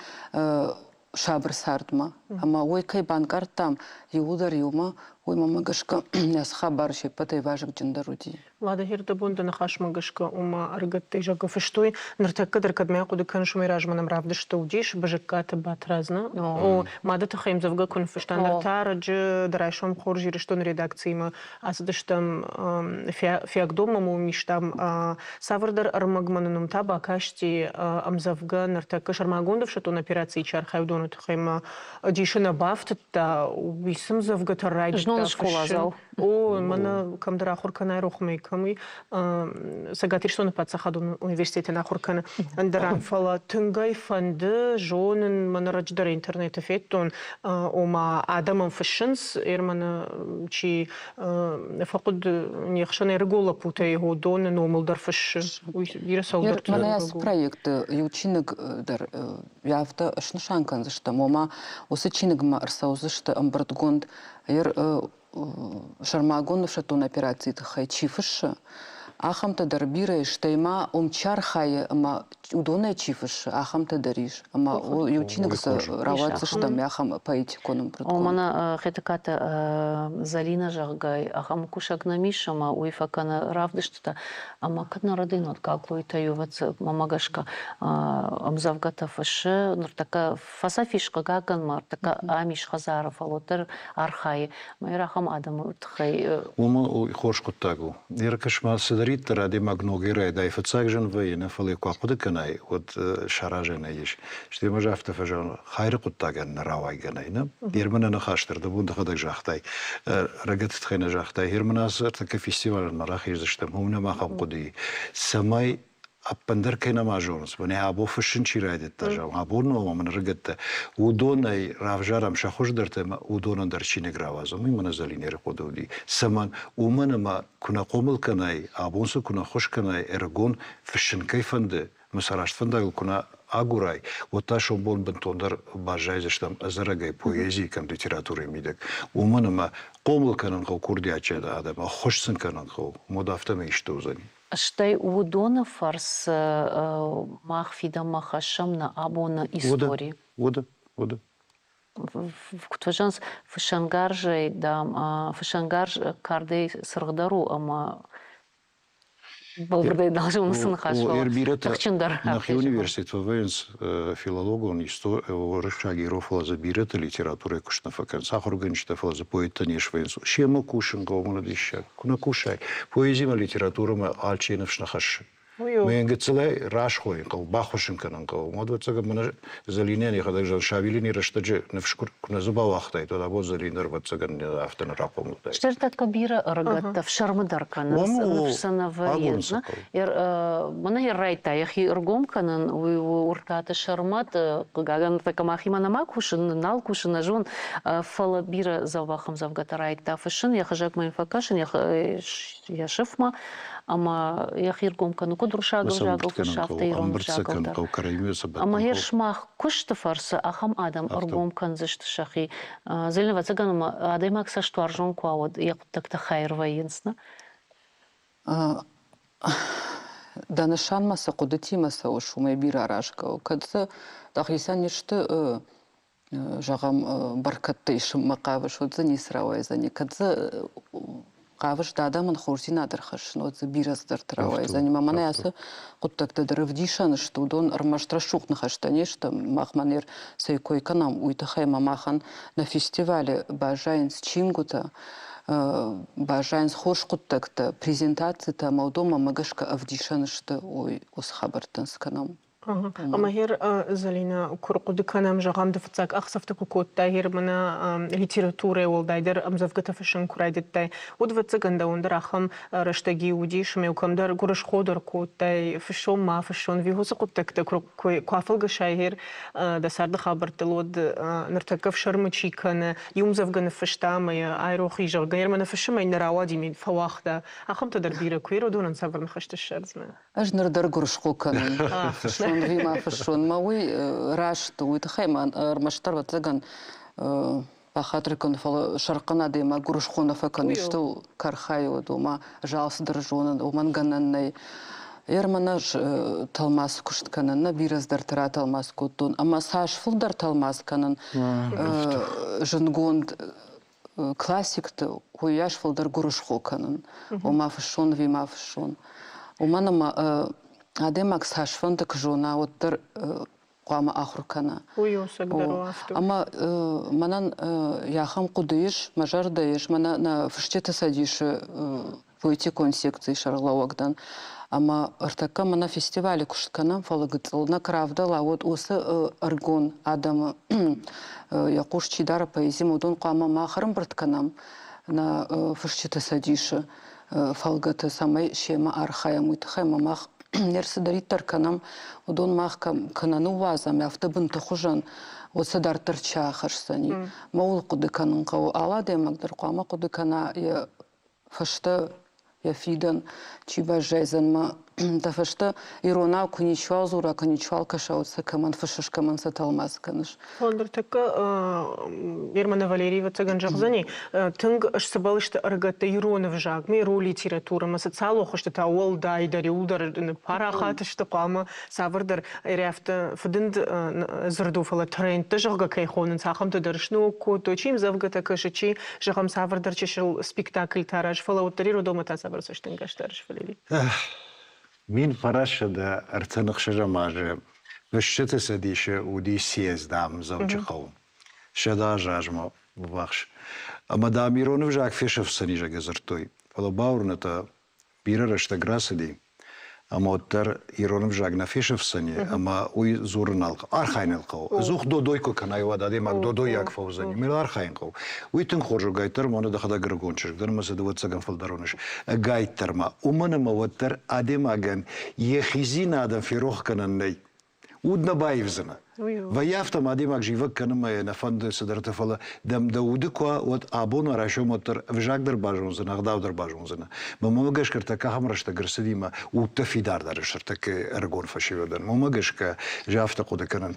сабыр цардмӕ. Ӕмӕ уый кӕй банкъардтам иууылдӕр иумӕ, уый мӕмӕ гӕсгӕ ацы хабар се ппӕтӕй вазыгджындӕр уыди.
Лада Хердабонды ныхасмӕ гӕсгӕ, ома ӕрыгӕттӕй зӕгъгӕ фыстой, ныртӕккӕ дӕр кӕдмӕ хъуыды кӕныс, уымӕй размӕ нӕм равдысты уыдис Бызыккаты Батрадз, нӕ? О, мады тыххӕй ӕмдзӕвгӕ куы ныффыста, ныр та ӕрӕджы дӕ райсом хорз Ирыстоны редакциимӕ ацыдыстӕм Фиагдонмӕ уым истам цавӕрдӕр ӕрмӕгмӕ нын уым та бакасти ӕмдзӕвгӕ ныртӕккӕ сӕрмагонд ӕфсӕддон операцийы чи архайы, уыдоны тыххӕй мӕ дисы нӕ бафтыдта, уый цы ӕмдзӕвгӕтӕ райдыдта
Знон скъоладзау.
О, мӕнӕ кӕмдӕр ахуыр кӕнай рохмӕ кӕм уый Цӕгат Ирыстоны паддзахадон университеты ахуыр кӕны ӕндӕрӕн, фӕлӕ тынг ӕй фӕнды зонын, мӕнӕ раджы дӕр интернеты федтон, ома адӕмӕн фыссынц, Эрманы чи фӕхъуыд не хсӕн ӕрыгон лӕппутӕй уыдоны номыл дӕр фыссы. Уый бирӕ цӕуылдӕрты.
Мӕнӕ ацы проекты иу чиныг дӕр афтӕ снысан кӕндзыстӕм, ома уыцы чиныгмӕ ӕрцӕудзысты ӕмбырдгонд сӕрмагонд ӕфсӕддон операцийы тыххӕй чи фыссы, ахӕмтӕ дӕр бирӕ ис, стӕй ма уым чи архайы ӕмӕ уыдонӕй чи фыссы, ахӕмтӕ дӕр ис. Ӕмӕ иу чиныг цы рауадздзыстӕм, ахӕм поэтикон ӕмбырдгонд.
Мӕнӕ Хетӕгкаты Зӕлинӕ, зӕгъгӕ, ахӕм кусӕг нӕм ис, ӕмӕ уый фӕкӕны равдыстытӕ. Ӕмӕ кӕд нӕ рӕдыйнаг Гаглойтӕ мӕмӕ гӕсгӕ ӕмдзӕвгӕтӕ фыссы, ныртӕккӕ фӕцӕф ис, хъыгагӕн, ма ӕртӕккӕ ам ис хӕдзары, фӕлӕ уӕддӕр архайы. Ӕмӕ ахӕм адӕмы тыххӕй.
Уымӕ хорз хъуыддаг у. Еркӕс ма цыдӕриддӕр. Кӕддӕриддӕр адӕймаг ногӕй райдайы фыццаг зын вӕййы, нӕ фӕлӕ куы ахъуыды кӕнай, уӕд саразӕн ӕй ис. Стӕй ма афтӕ фӕзӕгъын, хайры хъуыддагӕн нӕ рауайгӕ нӕй, нӕ? Герман нӕ ныхас дӕр дӕ бон дӕхӕдӕг загътай, рӕгӕты тыххӕй нӕ загътай. Герман ацы ӕртӕккӕ фестивалӕн ма рахиздзыстӕм, уым нӕм ахӕм хъуыды и, цӕмӕй ӕппындӕр кӕй нӕма зонынц, мӕнӕ абон фыссын чи райдыдта, зӕгъ, абон ном ӕмӕ нырыгӕттӕ, уыдонӕй равзарӕм сӕ хуыздӕртӕ ӕмӕ уыдонӕн дӕр чиныг рауадзӕм. Уый мӕнӕ Зӕлинеры хъуыды уыди. Цӕмӕн? Уымӕн ӕмӕ куы нӕ хъомыл кӕнай, абон цы куы нӕ ххуыс кӕнай, ӕрыгон фыссын кӕй фӕнды, ӕмӕ сӕ раст фӕндагыл куы нӕ агурай, уӕд та сомбон бынтондӕр баззайдзыстӕм ӕдзӕрӕгӕй поэзийы кӕм литературӕйы мидӕг. Уымӕн ӕмӕ хъомыл кӕнын хъӕуы курдиатджын адӕм, ӕххуыс сын кӕнын хъӕуы, уӕд афтӕмӕй исты уыдзӕни.
Стӕй уыдоны фӕрцы мах фидӕнмӕ хӕссӕм нӕ абоны истори.
Уыд, уыд.
Куыд фӕзӕгъынц, фысӕнгарзӕй, дам, фысӕнгарз кардӕй цыргъдӕр у ӕмӕ бӕлвырдӕй нал зонын цы ныхас, фӕлӕ тыхджындӕр.
Нӕхи университет фӕвӕййынц филологон, уырыссаг, ирон, фӕлӕ дзы бирӕты литературӕйы куыст нӕ фӕкӕнынц, ахуыргӕнджытӕ, фӕлӕ дзы поэттӕ не свӕййынц. Семӕ кусын хъӕуы, мӕнӕ диссаг. Куы нӕ кусай, поэзимӕ, литературӕмӕ алчи ныфс нӕ хӕссы. Мӕн гыццылӕй расхойын хъӕуы, баххуыс ын кӕнын хъӕуы. Уӕд, ӕвӕццӕгӕн, мӕнӕ Зӕлинӕйӕн йӕхӕдӕг зӕгъы, Шавилини рӕстӕджы ныфс куы нӕ дзы бауагътаид, уӕд абон Зӕлин дӕр, ӕвӕццӕгӕн, афтӕ нӕ рахъомыл уыдаид.
Стӕртӕккӕ бирӕ ӕрыгӕттӕ фсӕрмы дӕр кӕнынц, ныфс сӕ нӕ вӕййы. Мӕнӕ йӕ райдта йӕхи ӕргом кӕнын, уый у Уртаты Сӕрмӕт. Хъыгагӕн, ныртӕккӕ махимӕ нӕма кусын, нал кусын, нӕ зон, фӕлӕ бирӕ дзӕбӕх ӕмдзӕвгӕтӕ райдта фыссын, йӕ хызӕгмӕ йын фӕкӕсын, йӕ сыфмӕ ӕмӕ йӕхи ргом кӕны куыд уырыссаг ӕвзагыл фыссы, афтӕ ирон ӕвзагыл дӕр. Ӕмӕ йе сымах куысты фӕрцы ахӕм адӕм ӕргом кӕндзысты сӕхи. Зелен, ӕвӕццӕгӕн, ӕмӕ адӕймаг цӕстуарзон куы уа, уӕд йӕ хъуыддӕгтӕ хайыр вӕййынц, нӕ?
Дӕ нысанмӕ цы хъуыдытимӕ цӕуыс, уымӕй бирӕ аразгӕ у. Кӕд дзы дӕхицӕн исты зӕгъӕм, бӕркӕдтӕ исынмӕ хъавыс, уӕд дзы ницы рауайдзӕни. Кӕд дзы хъавыс дӕ адӕмӕн хорздзинад ӕрхӕссын, уӕд дзы бирӕ цыдӕртӕ рауайдзӕни. Мӕ мӕнӕ ацы хъуыддӕгтӕ дӕр ӕвдисӕн сты, уыдон ӕрмӕст рӕсугъд ныхӕстӕ не сты. Махмӕ ныр цӕй кой кӕнӕм, уый тыххӕй ма махӕн нӕ фестивалы баззайынц чингуытӕ, баззайынц хорз хъуыддӕгтӕ, презентацитӕ ӕмӕ уыдонмӕ гӕсгӕ ӕвдисӕн сты, уый уыцы хабӕрттӕн цы кӕнӕм.
Ӕмӕ гъер, Зӕлинӕ, куы рхъуыды кӕнӕм, зӕгъӕм, ды фыццаг ӕхсӕвты куы кодтай, гъер мӕнӕ литературӕйы уӕлдайдӕр ӕмдзӕвгӕтӕ фыссын куы райдыдтай, уӕд, ӕвӕццӕгӕн, дӕуӕн дӕр ахӕм рӕстӕги уыдис, ӕмӕ-иу кӕмдӕр гуырысхо дӕр кодтай, фыссон ма фыссон, ӕви уыцы хъуыддӕгтӕ куы афӕлгӕсай гъер дӕ царды хабӕрттыл, уӕд ныртӕккӕ ӕфсӕрмы чи кӕны, иу ӕмдзӕвгӕ ныффыста ӕмӕ йӕ айрох и, зӕгъгӕ, гъер мӕ ныффыссын мӕ нӕ рауади, мӕ фӕуагъта. Ахӕмтӕ дӕр бирӕ куы ир, уыдонӕн цавӕр ныхӕстӕ ссардзынӕ?
Ӕз ныр дӕр гуырысхо кӕнын. Фыссон ӕви ма фыссон. Мӕ уый раст у. Уый тыххӕй ма ӕрмӕстдӕр, ӕвӕццӕгӕн, бахатыр кӕн, фӕлӕ сӕрхъӕн адӕймаг гуырысхо нӕ фӕкӕны, исты кӕрхайы уӕд, ома ӕз алцыдӕр зонын, уымӕн гӕнӕн нӕй. Ӕрмӕн ӕз тӕлмац куыст кӕнын, нӕ бирӕ цыдӕртӕ ратӕлмац кодтон. Ӕмӕ цас фылдӕр тӕлмац кӕнын зындгонд классикты уыйас фылдӕр гуырысхо кӕнын, ома фыссон ӕви ма фыссон. Уымӕн ӕмӕ адӕймаг цасфӕнды куы зона, уӕддӕр хъуамӕ ахуыр кӕна.
Уый у ӕцӕгдӕр у афтӕ.
Ӕмӕ мӕнӕн ахӕм хъуыды ис, мӕ зӕрдӕ ис, мӕнӕ нӕ фысджыты цӕдисы поэтикон секцийы сӕргълӕууӕг дӕн. Ӕмӕ ӕртӕккӕ мӕнӕ фестивалы куыст кӕнӕм, фӕлӕ гыццыл нӕ куы равдӕла, уӕд уыцы ӕрыгон адӕмы йӕ хъус чи дары поэзимӕ, уыдон хъуамӕ мах ӕрӕмбырд кӕнӕм нӕ фысджыты цӕдисы фӕлгӕты, цӕмӕй семӕ архайӕм. Уый тыххӕй ӕмӕ мах не рцыдӕриддӕр кӕнӕм, уыдон мах кӕнӕ ныууадзӕм, афтӕ бынты хуызӕн, уӕд сӕ дарддӕр чи ахӕсдзӕни. Мӕ ууыл хъуыды кӕнын хъӕуы. Алы адӕймаг дӕр хъуамӕ хъуыды кӕна йӕ фӕстӕ йӕ фидӕн чи баззайдзӕн мӕ дӕ фӕстӕ иронау куы ничуал дзура, куы ничуал кӕса, уӕд сӕ кӕмӕн фыссыс, кӕмӕн сӕ тӕлмац кӕныс.
Ныртӕккӕ Герман Валерий ӕвӕццӕгӕн зӕгъдзӕни, тынг сцыбӕл сты ӕрыгӕттӕ ирон ӕвзагмӕ, ирон литературӕмӕ, социалон хуызты та уӕлдайдӕр, иууылдӕр парахат сты хъуамӕ цавӕрдӕр ӕрӕфты фыдынд дзырд у, фӕлӕ трендтӕ, зӕгъгӕ, кӕй хонынц, ахӕмтӕ дӕр сног кодтой, чи ӕмдзӕвгӕтӕ кӕсы, чи, зӕгъӕм, цавӕрдӕр чысыл спектакльтӕ аразы, фӕлӕ уӕддӕр Иродомӕ та цавӕр цӕстӕнгас дарыс, Валерий?
1936 азы Фысджыты цӕдисы уыди съезд ам Дзӕуджыхъӕуы. 100 азы размӕ ввахс. Ӕмӕ, дам, ирон ӕвзаг фесӕфдзӕни, зӕгъгӕ, дзырдтой. Фӕлӕ бауырныдта. Бирӕ рӕстӕг рацыди, ӕмӕ уӕддӕр ирон ӕвзаг нӕ фесӕфдзӕни, ӕмӕ уый дзурын нал архайын нал хъӕуы. Ӕдзух додой куы кӕнай, уӕд адӕймаг додойаг фӕуыдзӕни. Мӕ архайын хъӕуы. Уый тынг хорз у, гайддӕр ма дӕхӕдӕг ӕрыгон чызг дӕр ӕмӕ дзы ӕвӕццӕгӕн фылдӕр уыныс. Ӕгайддӕр ма. Уымӕн ӕмӕ уӕддӕр адӕймагӕн йӕхидзинадӕн ферох кӕнӕн нӕй. Уд нӕ баивдзынӕ. Вӕййы афтӕ ӕмӕ адӕймаг зивӕг кӕнынмӕ йӕ нӕ фӕнды цыдӕртӕ, фӕлӕ дӕм дӕ уды куы уа, уӕд абон райсом уӕддӕр ӕвзаг дӕр базондзынӕ, ӕгъдау дӕр базондзынӕ. Мӕнмӕ гӕсгӕ ӕртӕккӕ ахӕм рӕстӕг ӕрцыди мӕ удтӕ фидардӕр сты ӕртӕккӕ ӕрыгон фӕсивӕдӕн. Уымӕ гӕсгӕ ӕз афтӕ хъуыды кӕнын,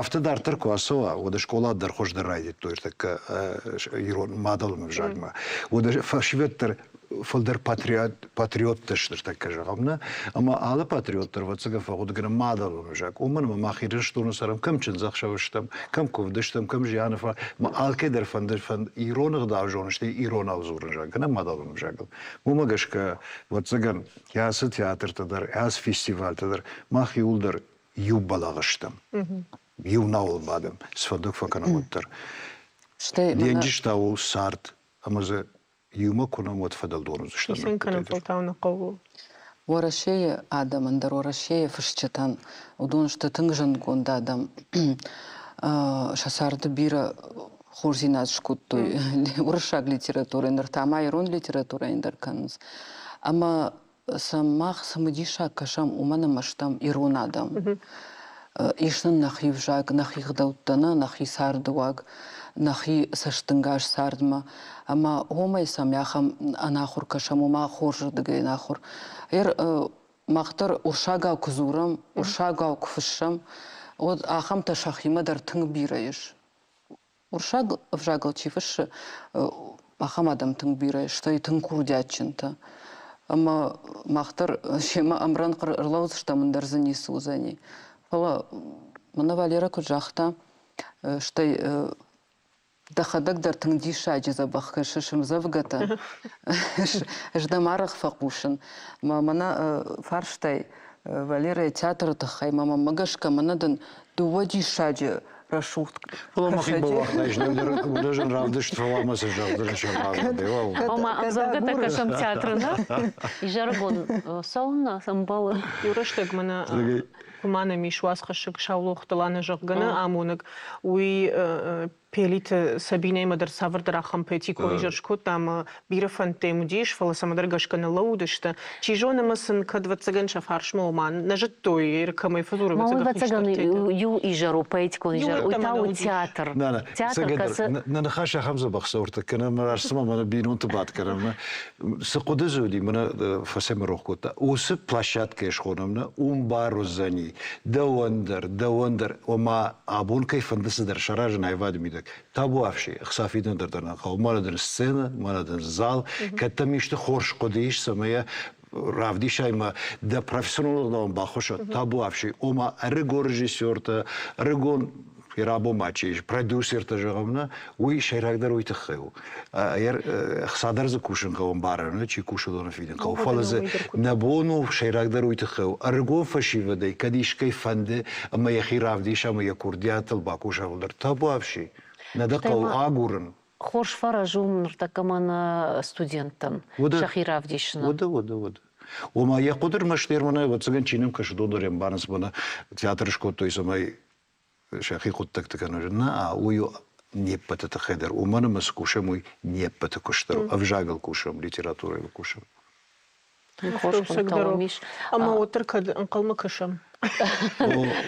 афтӕ дарддӕр куы ацӕуа, уӕд скъола дӕр хуыздӕр райдыдтой ӕртӕккӕ ирон мадӕлон ӕвзагмӕ. Уӕд фӕсивӕд дӕр фылдӕр патриоттӕ сты ныртӕккӕ зӕгъӕм, нӕ? Ӕмӕ алы патриот дӕр, ӕвӕццӕгӕн, фӕхъуыды кӕны мадӕлон ӕвзаг. Уымӕн ӕмӕ мах Ирыстоны цӕрӕм, кӕм чындзӕхсӕв стӕм, кӕм куывды стӕм, кӕм зианы ӕмӕ алкӕй дӕр фӕнды ирон ӕгъдау зонын, стӕй иронау дзурын, зӕгъгӕ, нӕ мадӕлон ӕвзагыл. Уымӕ гӕсгӕ, ӕвӕццӕгӕн, ацы театртӕ дӕр, ацы фестивальтӕ дӕр мах иуылдӕр иу бӕлӕгъ стӕм. Иу науыл бадӕм, цыфӕнды куы фӕкӕнӕм, уӕддӕр. Денджыз та у цард, ӕмӕ дзы иумӕ куы нӕм, уӕд фӕдӕлдон уыдзыстӕм.
Хицӕн кӕнын фӕлтау нӕ хъӕуы.
Уӕрӕсейы адӕмӕн дӕр, Уӕрӕсейы фысджытӕн, уыдон сты тынг зындгонд адӕм. Сӕ царды бирӕ хорздзинад скодтой уырыссаг литературӕйы, ныр та ма ирон литературӕйы дӕр кӕнынц. Ӕмӕ сӕм мах цымыдисаг кӕсӕм, уымӕн ӕмӕ стӕм ирон адӕм. Ис нын нӕхи взаг, нӕхи гъдӕуттӕ, нӕ нӕхи цардыуаг, нӕхи цӕстӕнгас цардмӕ. Ӕмӕ уымӕй сӕм ахӕм ӕнахуыр кӕсӕм, ома хорзырдыгӕй ӕнахуыр. Мах дӕр урсагау куы дзурӕм, урсагау куы фыссӕм, уӕд ахӕмтӕ сӕхимӕ дӕр тынг бирӕ ис. Уырыссаг ӕвзагыл чи фыссы, ахӕм адӕм тынг бирӕ, стӕй тынг курдиатджынтӕ. Ӕмӕ мах дӕр семӕ ӕмрӕнхъ ӕрлӕудзыстӕм, ӕндӕр дзы ницы уыдзӕни. Фӕлӕ мӕнӕ Валерӕ куыд загъта, стӕй дӕхӕдӕг дӕр тынг диссаджы дзӕбӕх кӕсыс ӕмдзӕвгӕтӕ. Ӕз дӕм арӕх фӕхъусын. Мӕ мӕнӕ фарстай Валерӕйы театры тыххӕй, мӕ мӕнмӕ гӕсгӕ мӕнӕ дын дыууӕ диссаджы рӕсугъд
Фӕлӕ мӕхи бауагътай, знӕгдӕр равдыст фӕуа цы зӕгъдзӕн сӕрмагондӕй.
Ома ӕмдзӕвгӕтӕ кӕсӕм театры, нӕ? Изӕрыгон цӕуылнӕ ӕмбӕлы?
Иу рӕстӕг мӕнӕ куы ма нӕм ис уацхӕссӕг Саулохты Лана, зӕгъгӕ, нӕ амонӕг, уый Пелиты Сабинӕимӕ дӕр цавӕрдӕр ахӕм поэтикон изӕр скодта ӕмӕ бирӕ фӕндтӕ йӕм уыдис, фӕлӕ цӕмӕдӕр гӕсгӕ нӕ лӕууыдысты. Чи зоны ӕмӕ сын кӕд ӕвӕццӕгӕн сӕ фарсмӕ ома нӕ зыдтой, кӕмӕй фӕдзуры,
ӕвӕццӕгӕн иу изӕр у поэтикон изӕр, уый та у театр. Театр кӕцы...
Нӕ ныхас ахӕм дзӕбӕх цӕуыртӕ кӕнӕм, раст цыма мӕнӕ бинонты бадт кӕнӕм. Цы хъуыды дзы уыди, мӕнӕ фӕсӕмӕ рох кодта. Уыцы площадкӕйы схонӕм нӕ, уым бар уыдзӕни дӕуӕн дӕр, дӕуӕн дӕр, ома абон кӕй фӕнды цыдӕр саразын аивады мидӕг, табуафси, ӕхца фидын дӕр дӕр нӕ хъӕуы, мӕнӕ дын сценӕ, мӕнӕ дын зал, кӕд дӕм исты хорз хъуыды ис, цӕмӕй йӕ равдисай мӕ дӕ профессионалон ӕгъдауӕн баххуыс уӕд, табуафси, ома ӕрыгон режиссертӕ, ӕрыгон рабон ма чи ис, продюсертӕ зӕгъӕм, нӕ, уый сӕйрагдӕр уый тыххӕй у. Ӕхца дӕр дзы кусын хъӕуы, ӕмбарӕн, чи кусы, уыдоны фидын хъӕуы. Фӕлӕ дзы нӕ бон у, сӕйрагдӕр уый тыххӕй у. Ӕрыгон фӕсивӕдӕй кӕд искӕй фӕнды ӕмӕ йӕхи равдиса ӕмӕ йӕ курдиатыл бакуса фылдӕр, табуафси, нӕ дӕ хъӕуы агурын.
Хорз фӕрӕз у ныртӕккӕ мӕнӕ студенттӕн сӕхи равдисынӕн.
Уыд, уыд, уыд. Ома йӕ хъуыды ӕрмӕст мӕнӕ, ӕвӕццӕгӕн, чи нӕм кӕсы, уыдон дӕр ӕмбарынц, мӕнӕ театр скодтой, цӕмӕй сӕхи хъуыддӕгты кӕнын. Нӕ, уый у не ппӕты тыххӕй дӕр. Уымӕн ӕмӕ цы кусӕм, уый не ппӕты куыст дӕр у. Ӕвзагыл кусӕм, литературӕйыл кусӕм.
Ӕмӕ уӕддӕр кӕд ӕнхъӕлмӕ кӕсӕм?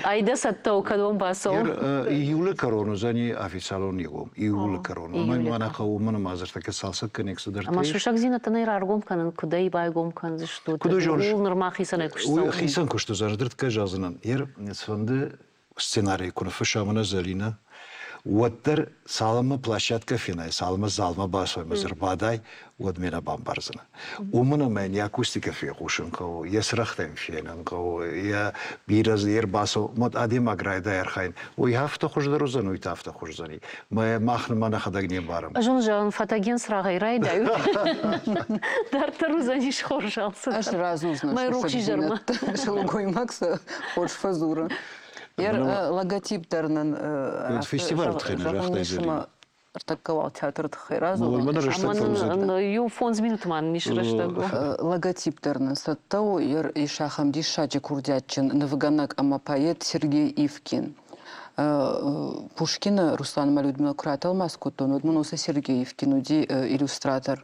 Айдӕ цӕттӕ у, кӕд уӕм бацӕуӕм?
Июлы кӕрон уыдзӕни официалон игом. Июлы кӕрон. Уымӕн ма нӕ хъӕуы, уымӕн ӕмӕ дзырдтӕ цалцӕг кӕнӕг цыдӕртӕ
Ӕмӕ сусӕгдзинӕдтӕ нӕ раргом кӕнын, куыд ӕй байгом кӕндзыстут?
Куыд зоныс?
Ууыл нырма хицӕнӕй куыст цӕуы.
Хицӕн куыст уыдзӕн, дзырдгӕ зӕгъдзынӕн. Ер цыфӕнды сценарий куы ныффысса мӕнӕ Зӕлинӕ, уӕддӕр цалынмӕ площадкӕ фенай, цалынмӕ залмӕ бацӕуай ӕмӕ дзы ӕрбадай, уӕдмӕ нӕ бамбардзынӕ. Уымӕн ӕмӕ йын йӕ акустикӕ фехъусын хъӕуы, йӕ цырӕгътӕ йын фенын хъӕуы, йӕ бирӕ дзы йе рбацӕуы, адӕймаг райдайа архайын. Уый афтӕ хуыздӕр уыдзӕн, уый та афтӕ хуыздӕри. Мӕ мах нымӕ нӕхӕдӕг не мбарӕм.
Ӕз уын зӕгъын, фӕтӕген цырагъӕй райдайут. Дарддӕр уыдзӕнис хорз алцыдӕр.
Ӕз разузнӕ сусӕгдзинӕдтӕ. Сылгоймаг сӕ хорз фӕдзуры. Йӕ логотип дӕр нын
Фестиваль тыххӕй нӕ загътай, Зӕлинӕ.
Ӕртӕккӕ уал театры тыххӕй радзурон.
Ӕмӕ иу фондз минуты ма нын ис рӕстӕг.
Логотип дӕр нын цӕттӕ у. Ис ахӕм диссаджы курдиатджын нывгӕнӕг ӕмӕ поэт Сергей Ивкин. Пушкины Руслан ӕмӕ Людмила куы ратӕлмац кодтон, уӕд мын уыцы Сергей Ивкин уыди иллюстратор.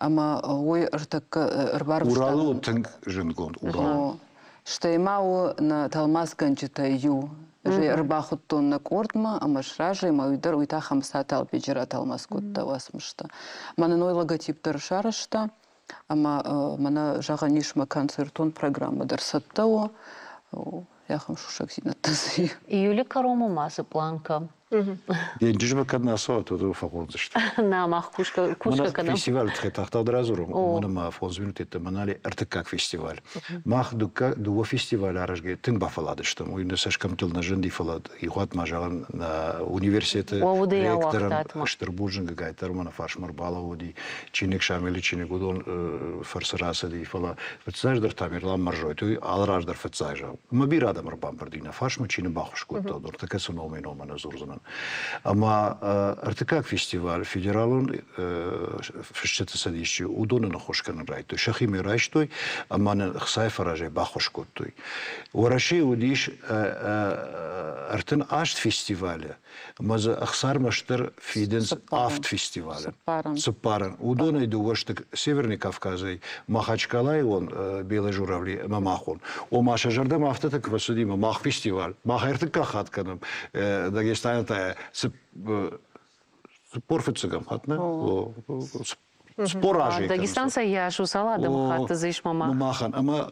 Ӕмӕ уый ӕртӕккӕ ӕрбарвыста.
Уралы у тынг зындгонд Урал.
Стӕй ма у нӕ тӕлмацгӕнджытӕй иу. Ӕз ӕй ӕрбахуыдтон нӕ къордмӕ ӕмӕ сразы ӕмӕ уый дӕр уый та Хӕмыцаты Албеджы ратӕлмац кодта уацмыстӕ. Мӕнӕ ной логотип дӕр сарӕзта ӕмӕ мӕнӕ зӕгъӕн ис мӕ концертон программӕ дӕр цӕттӕ у. Ахӕм сусӕгдзинӕдтӕ дзы.
Июлы кӕронмӕ ма цы пълан кӕ?
Денджызмӕ кӕд нӕ ацӕуат, уӕд уыл фӕхондзысты.
Нӕ, мах кусгӕ кӕнӕм.
Фестивалы тыххӕй тагъд радзурон, уымӕн ӕмӕ фондз минуты мӕнӕ ӕртыккаг фестиваль. Мах дыууӕ фестивалы аразгӕйӕ тынг бафӕлладыстӕм. Уый нӕ цӕсгӕмттыл нӕ зынди, фӕлӕ иухатт ма зӕгъӕн, нӕ университеты ректорӕн стыр бузныг гайтар мӕ нӕ фарсмӕ ӕрбалӕууыди. Чиныг Шамилы чиныг уыдон фӕрцы рацыди, фӕлӕ фыццаджыдӕр Тамерлан Мӕрзойты уый алы раз дӕр фыццаг зӕгъ. Ӕмӕ бирӕ адӕм ӕрбамбырд и нӕ фарсмӕ, чи нын баххуыс кодта, уыдон ӕртыккӕ цы номӕй номӕ нӕ дзурдзынӕн. Ӕмӕ ӕртыккаг фестиваль федералон фысджыты цӕдисы уыдоны ныххуыс кӕнын райдыдтой. Сӕхимӕ райстой ӕмӕ нын ӕхцайы фӕрӕзӕй баххуыс кодтой. Уӕрӕсейы уыдис 38 фестивалы ӕмӕ дзы ӕхсармӕстдӕр фидынц авд фестивалы. Цыппарӕн. Уыдонӕй дыууӕ сты Северный Кавказӕй, Махачкалайы он Белые журавли ӕмӕ махон. Ома сӕ зӕрдӕмӕ афтӕ тынг фӕцыди, ӕмӕ мах фестиваль, мах ӕртыккаг хатт кӕнӕм Дагестаны та 45-ӕм хатт, нӕ? 40 азы.
Дагестан сӕ йас у, цал адӕмыхатты дзы ис мама?
Махӕн. Ӕмӕ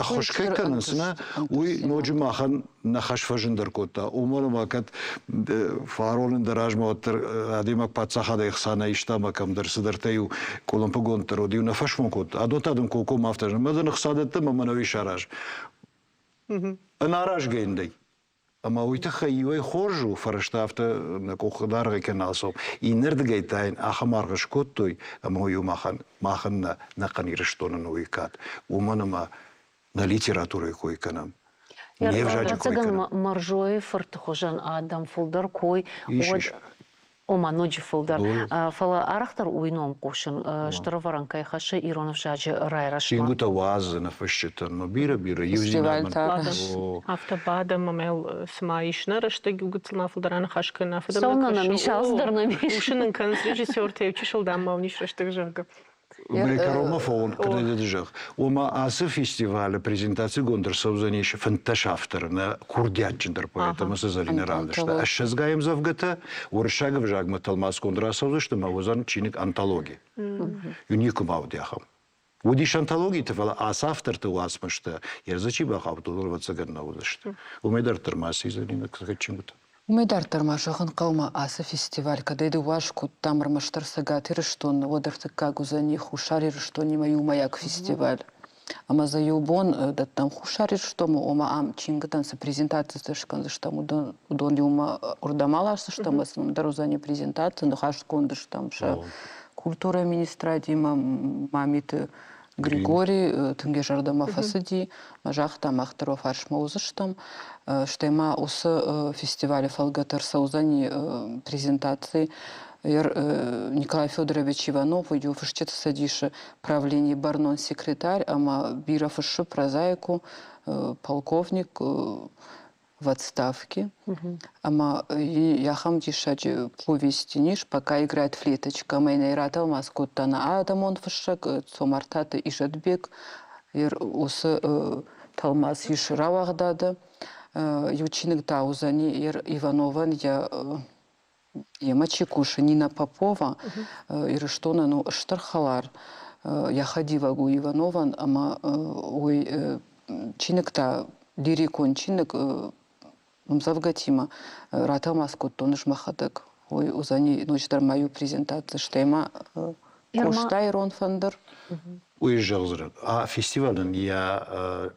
ӕххуыс кӕй кӕнынц, нӕ, уый ноджы махӕн нӕ хӕс фӕзындӕр кодта. Уымӕн ӕмӕ кӕд фарон дӕр размӕ уӕддӕр адӕймаг паддзахадӕй ӕхца нӕ иста ӕмӕ кӕмдӕр цыдӕртӕ-иу къуылымпыгонддӕр уыд, иу нӕ фӕсмон кодта. Адон та дын комкоммӕ афтӕ зӕгъы, мӕ дын ӕхца дӕттӕм ӕмӕ нӕ уый сараз. Ӕнӕаразгӕ йын нӕй. Ӕмӕ уый тыххӕй иуӕй хорз у, фӕрӕзтӕ афтӕ нӕ къухы дӕргъӕй кӕй нал цӕуы. Иннӕрдыгӕй та йын ахӕм аргъ скодтой, ӕмӕ уый у махӕн, махӕн нӕ нӕхъӕн Ирыстонӕн уый кад. Уымӕн ӕмӕ нӕ литературӕйы кой кӕнӕм. Не взаджы кой кӕнӕм.
Мӕрзойы фырты хуызӕн адӕм фылдӕр кой, уӕд Ома ноджы фылдӕр. Фӕлӕ арӕхдӕр уый ном хъусын, стыр ӕвӕрӕн кӕй хӕссы ирон ӕвзаджы райрӕзтмӕ.
Чингуытӕ уадзы нӕ фысджытӕн, ма бирӕ-бирӕ иудзинад.
Афтӕ бадӕм ӕмӕ цыма ис нӕ рӕстӕг иу гыццыл ма фылдӕр аныхас кӕнын, афтӕ
Цӕуылнӕ нӕм ис, алцыдӕр нӕм ис.
Хъусын ын кӕнынц режиссертӕ, иу чысыл дам ма уын ис рӕстӕг, зӕгъгӕ.
Мӕ кӕронмӕ фӕуон, кӕд зӕгъ. Ома ацы фестивалы презентацигонд ӕрцӕудзӕнис 15 авторы нӕ курдиатджындӕр поэт ӕмӕ сӕ Зӕлинӕ равдыста. Ӕссӕдзгай ӕмдзӕвгӕтӕ уырыссаг ӕвзагмӕ тӕлмацгонд рацӕудзысты ӕмӕ уыдзӕн чиныг антологи. Никуы ма уыди ахӕм. Уыдис антологиты, фӕлӕ ацы авторты уацмыстӕ йӕ дзы чи бахауд, уыдон ӕвӕццӕгӕн нӕ уыдысты. Уымӕй дарддӕр ма цы Зӕлинӕ чингуытӕ.
Уымӕй дарддӕр ма зӕгъын хъӕуы ма ацы фестиваль кӕдӕй дыууӕ скодтам ӕрмӕстдӕр Цӕгат Ирыстоны, уӕд ӕртыккаг уыдзӕни Хуссар Ирыстонимӕ иумӕйаг фестиваль. Ӕмӕ дзы иу бон дӕттӕм Хуссар Ирыстонмӕ, ома ам чингуытӕн цы презентацитӕ скӕндзыстӕм, уыдон иумӕ уырдӕм аласдзыстӕм ӕмӕ сын уым дӕр уыдзӕни презентаци, ныхасгонд стӕм сӕ культурӕйы министрадимӕ, Мамиты Григорий тынг йӕ зӕрдӕмӕ фӕцыди, мӕ загъта, мах дӕр уӕ фарсмӕ уыдзыстӕм. Стӕй ма уыцы фестивалы фӕлгӕты ӕрцӕудзӕни презентаци Николай Федорович Иванов, уый у Фысджыты цӕдисы правленийы бӕрнон секретарь ӕмӕ бирӕ фыссы прозаик у, полковник, в отставке. Ӕмӕ ахӕм диссаджы повесть ис «Пока играет флейточка». Ӕмӕ йын ӕй ратӕлмац кодта нӕ адӕмон фыссӕг Цомартаты Изӕтбег. Уыцы тӕлмац ис рауагъдады. Иу чиныг та уыдзӕни Ивановӕн йӕ йемӕ чи кусы, Нина Попова, Ирыстонӕн у стыр хӕлар, йӕ хӕдивӕг у Ивановӕн, ӕмӕ уый чиныг та, лирикон чиныг ӕмдзӕвгӕтимӕ ратӕлмац кодтон ӕз мӕхӕдӕг. Уый уыдзӕни ноджыдӕр ма иу презентаци, стӕй ма Къоста ирон фӕндыр.
Уый зӕгъдзынӕн. А фестивалӕн йӕ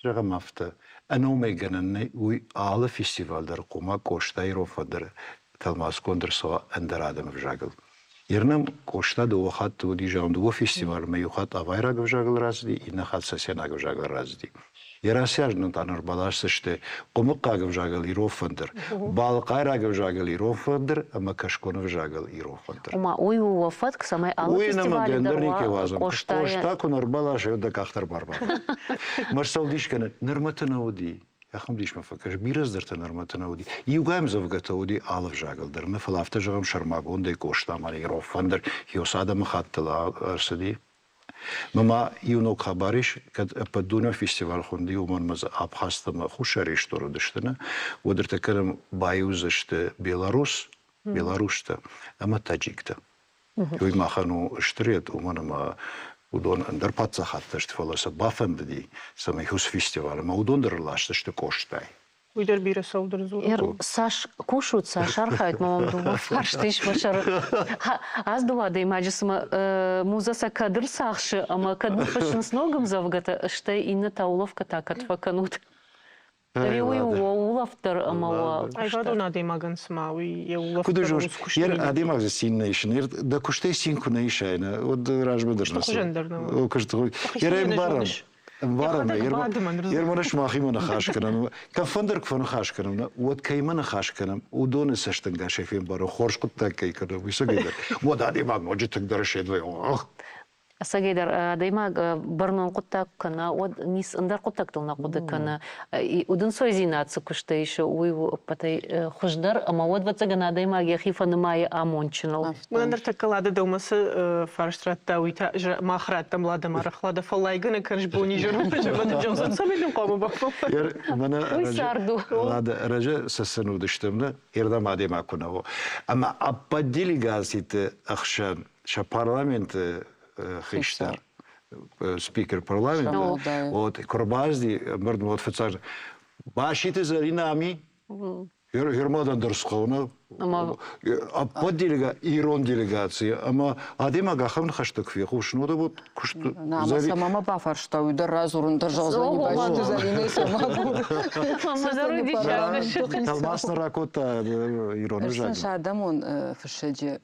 Зӕгъӕм афтӕ, ӕнӕуымӕй гӕнӕн нӕй, уый алы фестиваль дӕр хъуамӕ Къоста ирон фӕндыры тӕлмацгонд ӕрцӕуа ӕндӕр адӕмы ӕвзагыл. Ирнӕм Къоста дыууӕ хатты уыди, зӕгъӕм, дыууӕ фестивалмӕ иу хатт авайраг ӕвзагыл рацыди, иннӕ хатт цӕцӕйнаг ӕвзагыл рацыди. Ерасиаз нын та ӕрбаласдзысты хъуымыхъхъаг ӕвзагыл ирон фӕндыр, балхъайраг ӕвзагыл ирон фӕндыр ӕмӕ кӕсгон ӕвзагыл ирон фӕндыр.
Ома уый у уӕ фӕтк, цӕмӕй алы фестивалы дӕр уа
Къостайы... Къоста куы нӕ ӕрбаласа, уӕд дӕ къах дӕр барбар. Мӕ дис кӕны, нырмӕты нӕ уыди. Ахӕм дисмӕ фӕкӕс, бирӕ дзырдтӕ нырмӕты нӕ уыди. Иугай ӕмдзӕвгӕтӕ уыди алы ӕвзагыл дӕр, нӕ фӕлӕ афтӕ зӕгъӕм сӕрмагондӕй Къоста ӕмӕ ирон фӕндыр Хиос адӕмыхаттыл ӕрцыди. Мӕ ма иу ног хабар ис, кӕд ӕппӕтдунеон фестиваль хуынди, уымӕн ӕмӕ дзы Абхазтӕ ӕмӕ Хуссар Ирыстон уыдысты, нӕ? Уӕд ӕртӕккӕ нӕм баиу уыдзысты Беларус, беларустӕ ӕмӕ таджиктӕ. Уый махӕн у стыр ед, уымӕн ӕмӕ уыдон ӕндӕр паддзахадтӕ сты, фӕлӕ сӕ бафӕндыди, цӕмӕй уыцы фестивалы ӕмӕ уыдон дӕр ӕрласдзысты Къостайы.
Уый дӕр бирӕ цӕуылдӕр дзуры.
Цас кусут, цас архайут, мӕ мӕм дыууӕ фарсты ис мӕ сӕры. Аз дыууӕ адӕймаджы цыма музӕ сӕ кӕд ӕрцахсы ӕмӕ кӕд ныффыссынц ног ӕмдзӕвгӕтӕ, стӕй иннӕтӕ улӕфгӕ та кӕд фӕкӕнут? Ӕви уый у уӕ улӕфт дӕр ӕмӕ уӕ
Аивадон адӕймагӕн цыма уый йӕ улӕфт
Куыд зоныс, адӕймаг дзы цин нӕ исы. Дӕ куыстӕй цин куы нӕ исай, уӕд размӕ дӕр нӕ
хуызӕн дӕр нӕ
Ӕмбарӕм, Ермӕ сымахимӕ ныхас кӕнӕм. Кӕфӕндӕр куы фӕныхас кӕнӕм, уӕд кӕимӕ ныхас кӕнӕм, уыдоны цӕстӕнгасӕй фембарӕм, хорз хъуыддаг кӕй кӕнӕм, уый цӕгӕйдӕр. Уӕд адӕймаг ноджы тынгдӕр ссӕдвӕй.
Ӕцӕгӕйдӕр адӕймаг бӕрнон хъуыддаг куы кӕна, уӕд ницы ӕндӕр хъуыддӕгтыл нӕ хъуыды кӕны. Удӕнцойдзинад цы куыстӕй исы, уый у ӕппӕтӕй хуыздӕр, ӕмӕ уӕд, ӕвӕццӕгӕн, адӕймаг йӕхи фӕнымайы амондджыныл.
Мӕнӕ ныртӕккӕ Лада дӕумӕ цы фарст радта, уый та мах раттӕм Ладамӕ Лада фӕллайгӕнӕг кӕныс бонизӕрмӕ зӕгъдзӕн, цӕмӕй дын хъуамӕ
бафӕллай. Уый цард у.
Лада, ӕрӕджы цӕцӕн уыдыстӕм, нӕ ирдӕм адӕймаг куы нӕ у. Ӕмӕ ӕппӕт делегациты ӕхсӕн сӕ парламенты хистӕр, спикер парламента, вот куы рбазди, ӕмбырд вот фыццаг Баситы Зӕринӕ ами Германӕн дӕр схъӕуы ӕппӕт ирон делегаци ӕмӕ адӕймаг ахӕм ныхӕстӕ куы фехъусын, уӕд вот куыст
Ӕмӕ сӕ мама бафарста, уый дӕр радзурын дӕр зӕгъдзӕни Баситы Зӕринӕ сӕ
Тӕлмац нӕ ракодта ирон ӕвзагмӕ.
Сӕ адӕмон фыссӕджы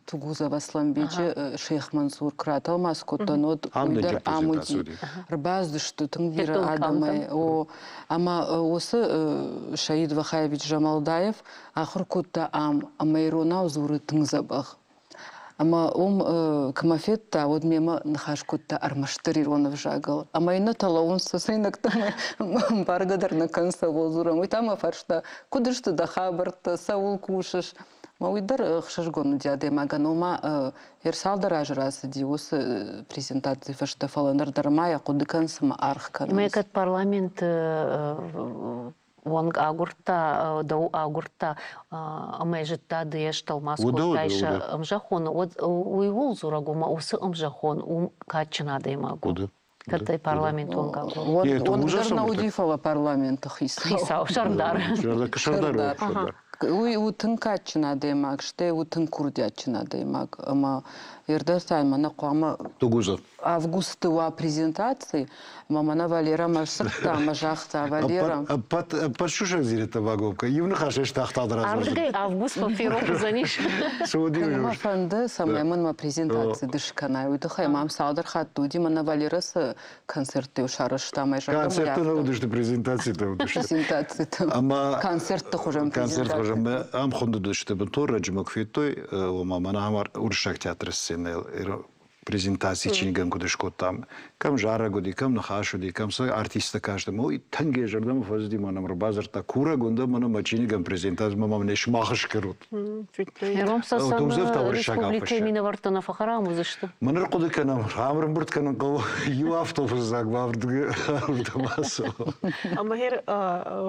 Тугузов Асланбеджы Шейх Мансур куы ратӕлмац кодта, уӕд уый дӕр ам уыди. Ӕрбацыдысты тынг бирӕ адӕмӕй. О, ӕмӕ уыцы Саид Вахаевич Жамалдаев ахуыр кодта ам ӕмӕ иронау дзуры тынг дзӕбӕх. Ӕмӕ уым куы мӕ федта, уӕд мемӕ ныхас кодта ӕрмӕстдӕр ирон ӕвзагыл. Ӕмӕ иннӕтӕ лӕууынц цӕцӕйнӕгтӕ ӕмбаргӕ дӕр нӕ кӕнынц, цӕуыл дзурӕм. Уый та мӕ фарста, куыд сты дӕ хабӕрттӕ, цӕуыл кусыс? Мӕ уый дӕр ӕхсызгон уыди адӕймагӕн. Ома, ӕрцалдӕр азы рацыди уыцы презентацийы фӕстӕ, фӕлӕ ныр дӕр ма йӕ хъуыды кӕн, цыма аргъ кӕнынц.
Мӕ кӕд парламенты уӕнг агуырдта, дӕу агуырдта ӕмӕ зыдта, ды йӕ стӕлмац кодтай сӕ ӕмзӕххоны, уӕд уый ууыл дзурӕг у, ӕмӕ уыцы ӕмзӕххон у кадджын адӕймаг у. Кӕд ӕй парламентон
Уӕд дӕр нӕ уыди, фӕлӕ парламенты хицау.
Хицау, сӕрдар.
Сӕрдар.
Уый у тынг кадджын адӕймаг, стӕй у тынг курдиатджын адӕймаг. Ӕмӕ Ердӕртӕй мӕнӕ хъуамӕ
Тугузов.
Августы уа презентаци, ӕмӕ мӕнӕ Валера мӕ сдзырдта ӕмӕ загъта, Валера.
Ӕппӕт ӕппӕт сусӕгдзинӕдтӕ багомка. Иу ныхасӕй стахтад
размӕ. Ардыгӕй август фӕферох уыдзӕнис.
Цы уыди?
Мӕ фӕнды, цӕмӕй мын мӕ презентаци ды скӕнай. Уый тыххӕй мӕм цалдӕр хатты уыди, мӕнӕ Валера цы концерттӕ сарӕзта мӕ зӕрдӕмӕ.
Концерттӕ нӕ уыдысты, презентацитӕ уыдысты.
Презентацитӕ.
Ӕмӕ
концертты хуызӕн
Концерт хуызӕн. Ам хуынд уыдысты бынтон раджы мӕ куы федтой, ома мӕнӕ ам уырыссаг театры сценӕйыл презентаци чиныгӕн куыд скодтам, кӕм зарӕг уыди, кӕм ныхас уыди, кӕм цы артисттӕ каст, ӕмӕ уый тынг йӕ зӕрдӕмӕ фӕцыди, мӕнӕ мӕм ӕрбадзырдта, курӕг уын дӕн, мӕнӕ мӕ чиныгӕн презентаци, мӕ мӕм не сымах скӕнут.
Ирон Цӕцӕны республикӕйы минӕвӕрттӕ нӕ фӕхӕрам уыдзысты.
Мӕн ӕрхъуыды кӕнӕм, ӕрӕмбырд кӕнын хъӕуы иу автобусдзаг ардӕм ацӕуы.
Ӕмӕ гъер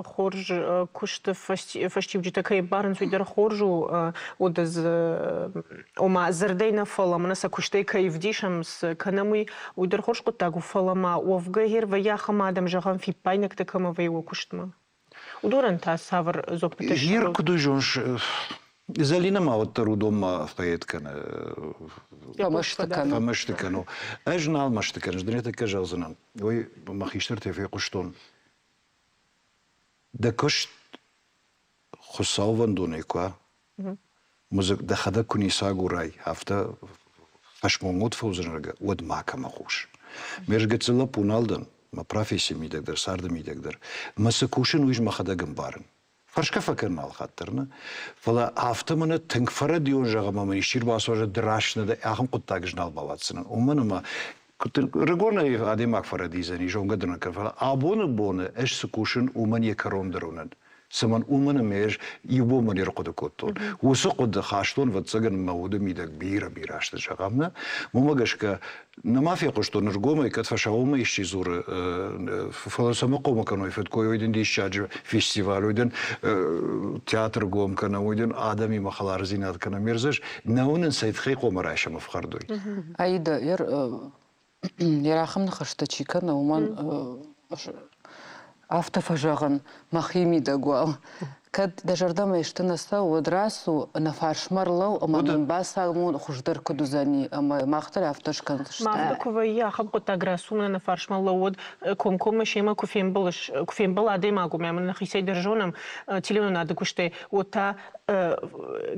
хорз куысты фӕстиуджытӕ кӕй ӕмбарынц, уый дӕр хорз у. Уӕд дзы ома дзырдӕй нӕ, фӕлӕ мӕнӕ сӕ куыстӕй кӕй ӕвдисӕм, цы кӕнӕм, уый, уый дӕр хорз хъуыддаг у, фӕлӕ ма уӕвгӕ гъер вӕййы ахӕм адӕм, зӕгъӕм, фиппаинӕгтӕ кӕмӕ вӕййы уӕ куыстмӕ? Уыдонӕн та цавӕр дзуаппытӕ
Гъер куыд зоныс, Зӕлинӕ ма уӕддӕр уыдонмӕ поэт кӕны.
Фӕмӕсты кӕны.
Фӕмӕсты кӕны. Ӕз нал мӕсты кӕнын, дунетӕккӕ зӕгъдзынӕн. Уый мӕ хистӕртӕй фехъуыстон. Дӕ куыст хуыцаувӕндонӕй куы музык дӕхӕдӕг куы ницы агурай, афтӕ фӕсмонгод фӕуыдзынӕ, уӕд макӕмӕ хъус. Ме ргыццыл лӕппу нал дӕн. мӕ профессийы мидӕг дӕр, царды мидӕг дӕр. Мӕ цы кусын, уый мӕхӕдӕг ӕмбарын. Фӕрсгӕ фӕкӕнын алхатт дӕр, нӕ? Фӕлӕ афтӕ мӕнӕ тынг фӕрӕдион зӕгъ ӕмӕ мын исчи ӕрбацӕуа, ды раст нӕ дӕ, ахӕм хъуыддаг ӕз нал бауадздзынӕн. Уымӕн ӕмӕ рыгонӕй адӕймаг фӕрӕдидзӕни, зонгӕ дӕр нӕ кӕны, фӕлӕ абоны боны ӕз цы кусын, уымӕн йӕ кӕрон дӕр уынын. Цымӕн уымӕн ӕмӕ ӕз иу бон мӕ не рхъуыды кодтон. Уыцы хъуыды хастон, ӕвӕццӕгӕн, мӕ уды мидӕг бирӕ-бирӕ азты зӕгъӕм, нӕ? Уымӕ гӕсгӕ нӕма фехъуыстон ӕргомӕй, кӕд фӕсаууонмӕ исчи дзуры, фӕлӕ цӕмӕ хъомыл кӕной фыдкой, уый дын диссаджы фестиваль, уый дын театр гом кӕнӕм, уый дын адӕмимӕ хӕлардзинад кӕнӕм. Ме рдзӕс нӕ уынын, цӕй тыххӕй хъомӕ райсӕм ӕфхӕрд уый.
Аида, йӕ ахӕм ныхӕстӕ чи кӕны, уымӕн афтӕ фӕзӕгъын, мӕхи мидӕг уал. Кӕд дӕ зӕрдӕмӕ исты нӕ цӕуы, уӕд рацу, нӕ фарсмӕ рлӕу ӕмӕ нын бацамон, хуыздӕр куыд уыдзӕни, ӕмӕ мах дӕр афтӕ скӕндзыстӕм.
Мах куы вӕййы ахӕм хъуыддаг, рацу мӕ нӕ фарсмӕ лӕууӕд, комкоммӕ семӕ куы фембӕлыс, куы фембӕла адӕймаг, уымӕ ӕмӕ нӕхицӕй дӕр зонӕм телеуынынады куыстӕй, уӕд та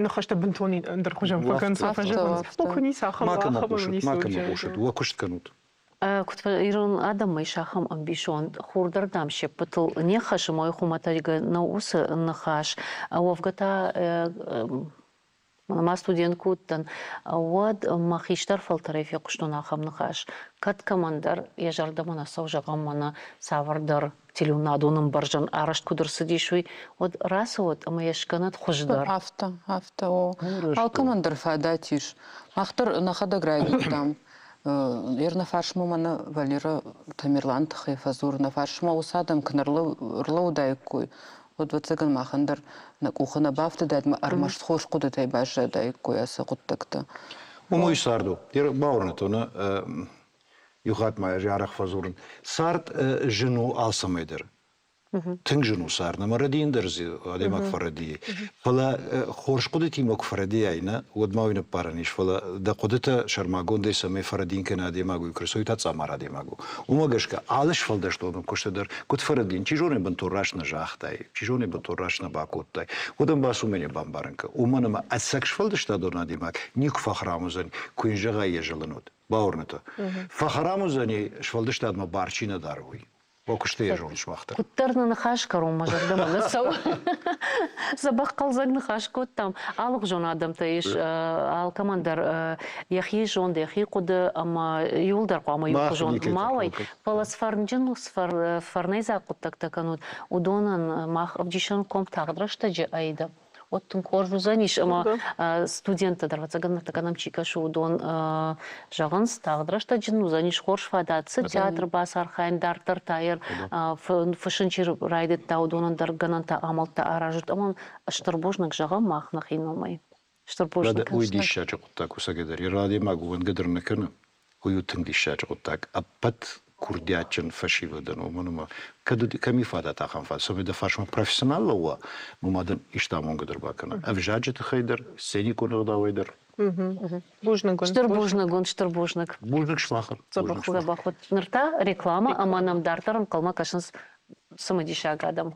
ныхӕстӕ бынтон ӕндӕрхуызӕн фӕкӕнынц, фӕзӕгъынц. Куы ницы ахӕм
Макӕмӕ хъусут, макӕмӕ хъусут, уӕ куыст кӕнут.
Куыд ирон адӕммӕ ис ахӕм ӕмбисонд, хур дӕр, дам, се ппӕтыл не ххӕссы, мой хуымӕтӕджы нӕу уыцы ныхас. Уӕвгӕ та ма студент куы уыдтӕн, уӕд мӕ хистӕр фӕлтӕрӕй фехъуыстон ахӕм ныхас. Кӕд кӕмӕндӕр йӕ зӕрдӕмӕ нӕ цӕуы, зӕгъӕм, мӕнӕ цавӕрдӕр телеуынадон ӕмбӕрзӕн арӕзт куыд ӕрцыдис, уый, уӕд рацӕуӕд ӕмӕ йӕ скӕнӕд хуыздӕр.
Афтӕ, афтӕ, о. Алкӕмӕн дӕр фадат ис. Мах дӕр нӕхӕдӕг райдыдтам. Ер нӕ фарсмӕ мӕнӕ Валера Тамерлан тыххӕй фӕдзуры, нӕ фарсмӕ уыцы адӕм куы рлӕууыдаиккой, уӕд, ӕвӕццӕгӕн, махӕн дӕр нӕ къухы нӕ бафтыдаид ӕмӕ ӕрмӕст хорз хъуыдытӕй баззадаиккой ацы хъуыддӕгтӕ.
Уым уый цард у. Бауырныдтон, иу хатт ма ӕз арӕх фӕдзурын, цард зын у алцӕмӕй дӕр. Тынг зын у цард, ӕмӕ рӕдийын дӕр дзы адӕймаг фӕрӕдийы. Фӕлӕ хорз хъуыдытимӕ куы фӕрӕдийай, нӕ, уӕд ма уый ныппарӕн ис. Фӕлӕ дӕ хъуыдытӕ сӕрмагондӕй цӕмӕй фӕрӕдийын кӕна адӕймаг, уый куы та цъамар адӕймаг у. Уымӕ гӕсгӕ алы сфӕлдыстадон куысты дӕр куыд фӕрӕдийын, чи зоны, бынтон раст нӕ загътай, чи зоны, бынтон раст нӕ бакодтай, уӕд ӕм бацу мӕ бамбарын кӕн. Уымӕн ӕмӕ ӕцӕг сфӕлдыстадон адӕймаг никуы фӕхӕрам уыдзӕн, куы йын зӕгъай йӕ зылын уыд. Бауырныдта. Фӕхӕрам уыдзӕни, сфӕлдыстадмӕ бар чи нӕ дары, уый. Уӕ куысты йӕ зоныс мах дӕр.
Куыддӕр нӕ ныхас кӕронмӕ зӕрдӕмӕ нӕ цӕуы. Дзӕбӕх хъӕлдзӕг ныхас кодтам. Алыгъуызон адӕмтӕ ис, алкӕмӕн дӕр йӕхи зонд, йӕхи хъуыды ӕмӕ иуылдӕр хъуамӕ иухуызон ма уой. Фӕлӕ сфӕрнджын, фӕрнӕйдзаг хъуыддӕгтӕ кӕнут, уыдонӕн мах ӕвдисӕн ком тагъд рӕстӕджы ӕйдӕ. Уӕд тынг хорз уыдзӕнис ӕмӕ студенттӕ дӕр, ӕвӕццӕгӕн, ныртӕккӕ нӕм чи кӕсы, уыдон зӕгъынц, тагъд рӕстӕджы нын уыдзӕнис хорз фадат, цы театры бацархайын, дарддӕр та йӕ фыссын чи райдыдта, уыдонӕн дӕр гӕнӕнтӕ, амӕлттӕ аразут ӕмӕ стыр бузныг зӕгъӕм мах нӕхи номӕй. Стыр бузныг.
Уый диссаджы хъуыддаг у цӕгӕдӕр. Йӕ адӕймаг уӕнгӕ дӕр нӕ кӕны. Уый у тынг диссаджы хъуыддаг. Ӕппӕт курдиатджын фӕсивӕдӕн, уымӕн ӕмӕ кӕд кӕм и фадат ахӕм фадат, цӕмӕй дӕ фарсмӕ профессионал лӕууа, уымӕ дын исты амонгӕ дӕр бакӕна. Ӕвзаджы тыххӕй дӕр, сценикон ӕгъдауӕй дӕр.
Бузныг.
Стыр бузныг уын, стыр бузныг.
Бузныг сымахӕн.
Дзӕбӕх уыд. Ныр та реклама ӕмӕ нӕм дарддӕр ӕнхъӕлмӕ кӕсынц цымыдисаг адӕм.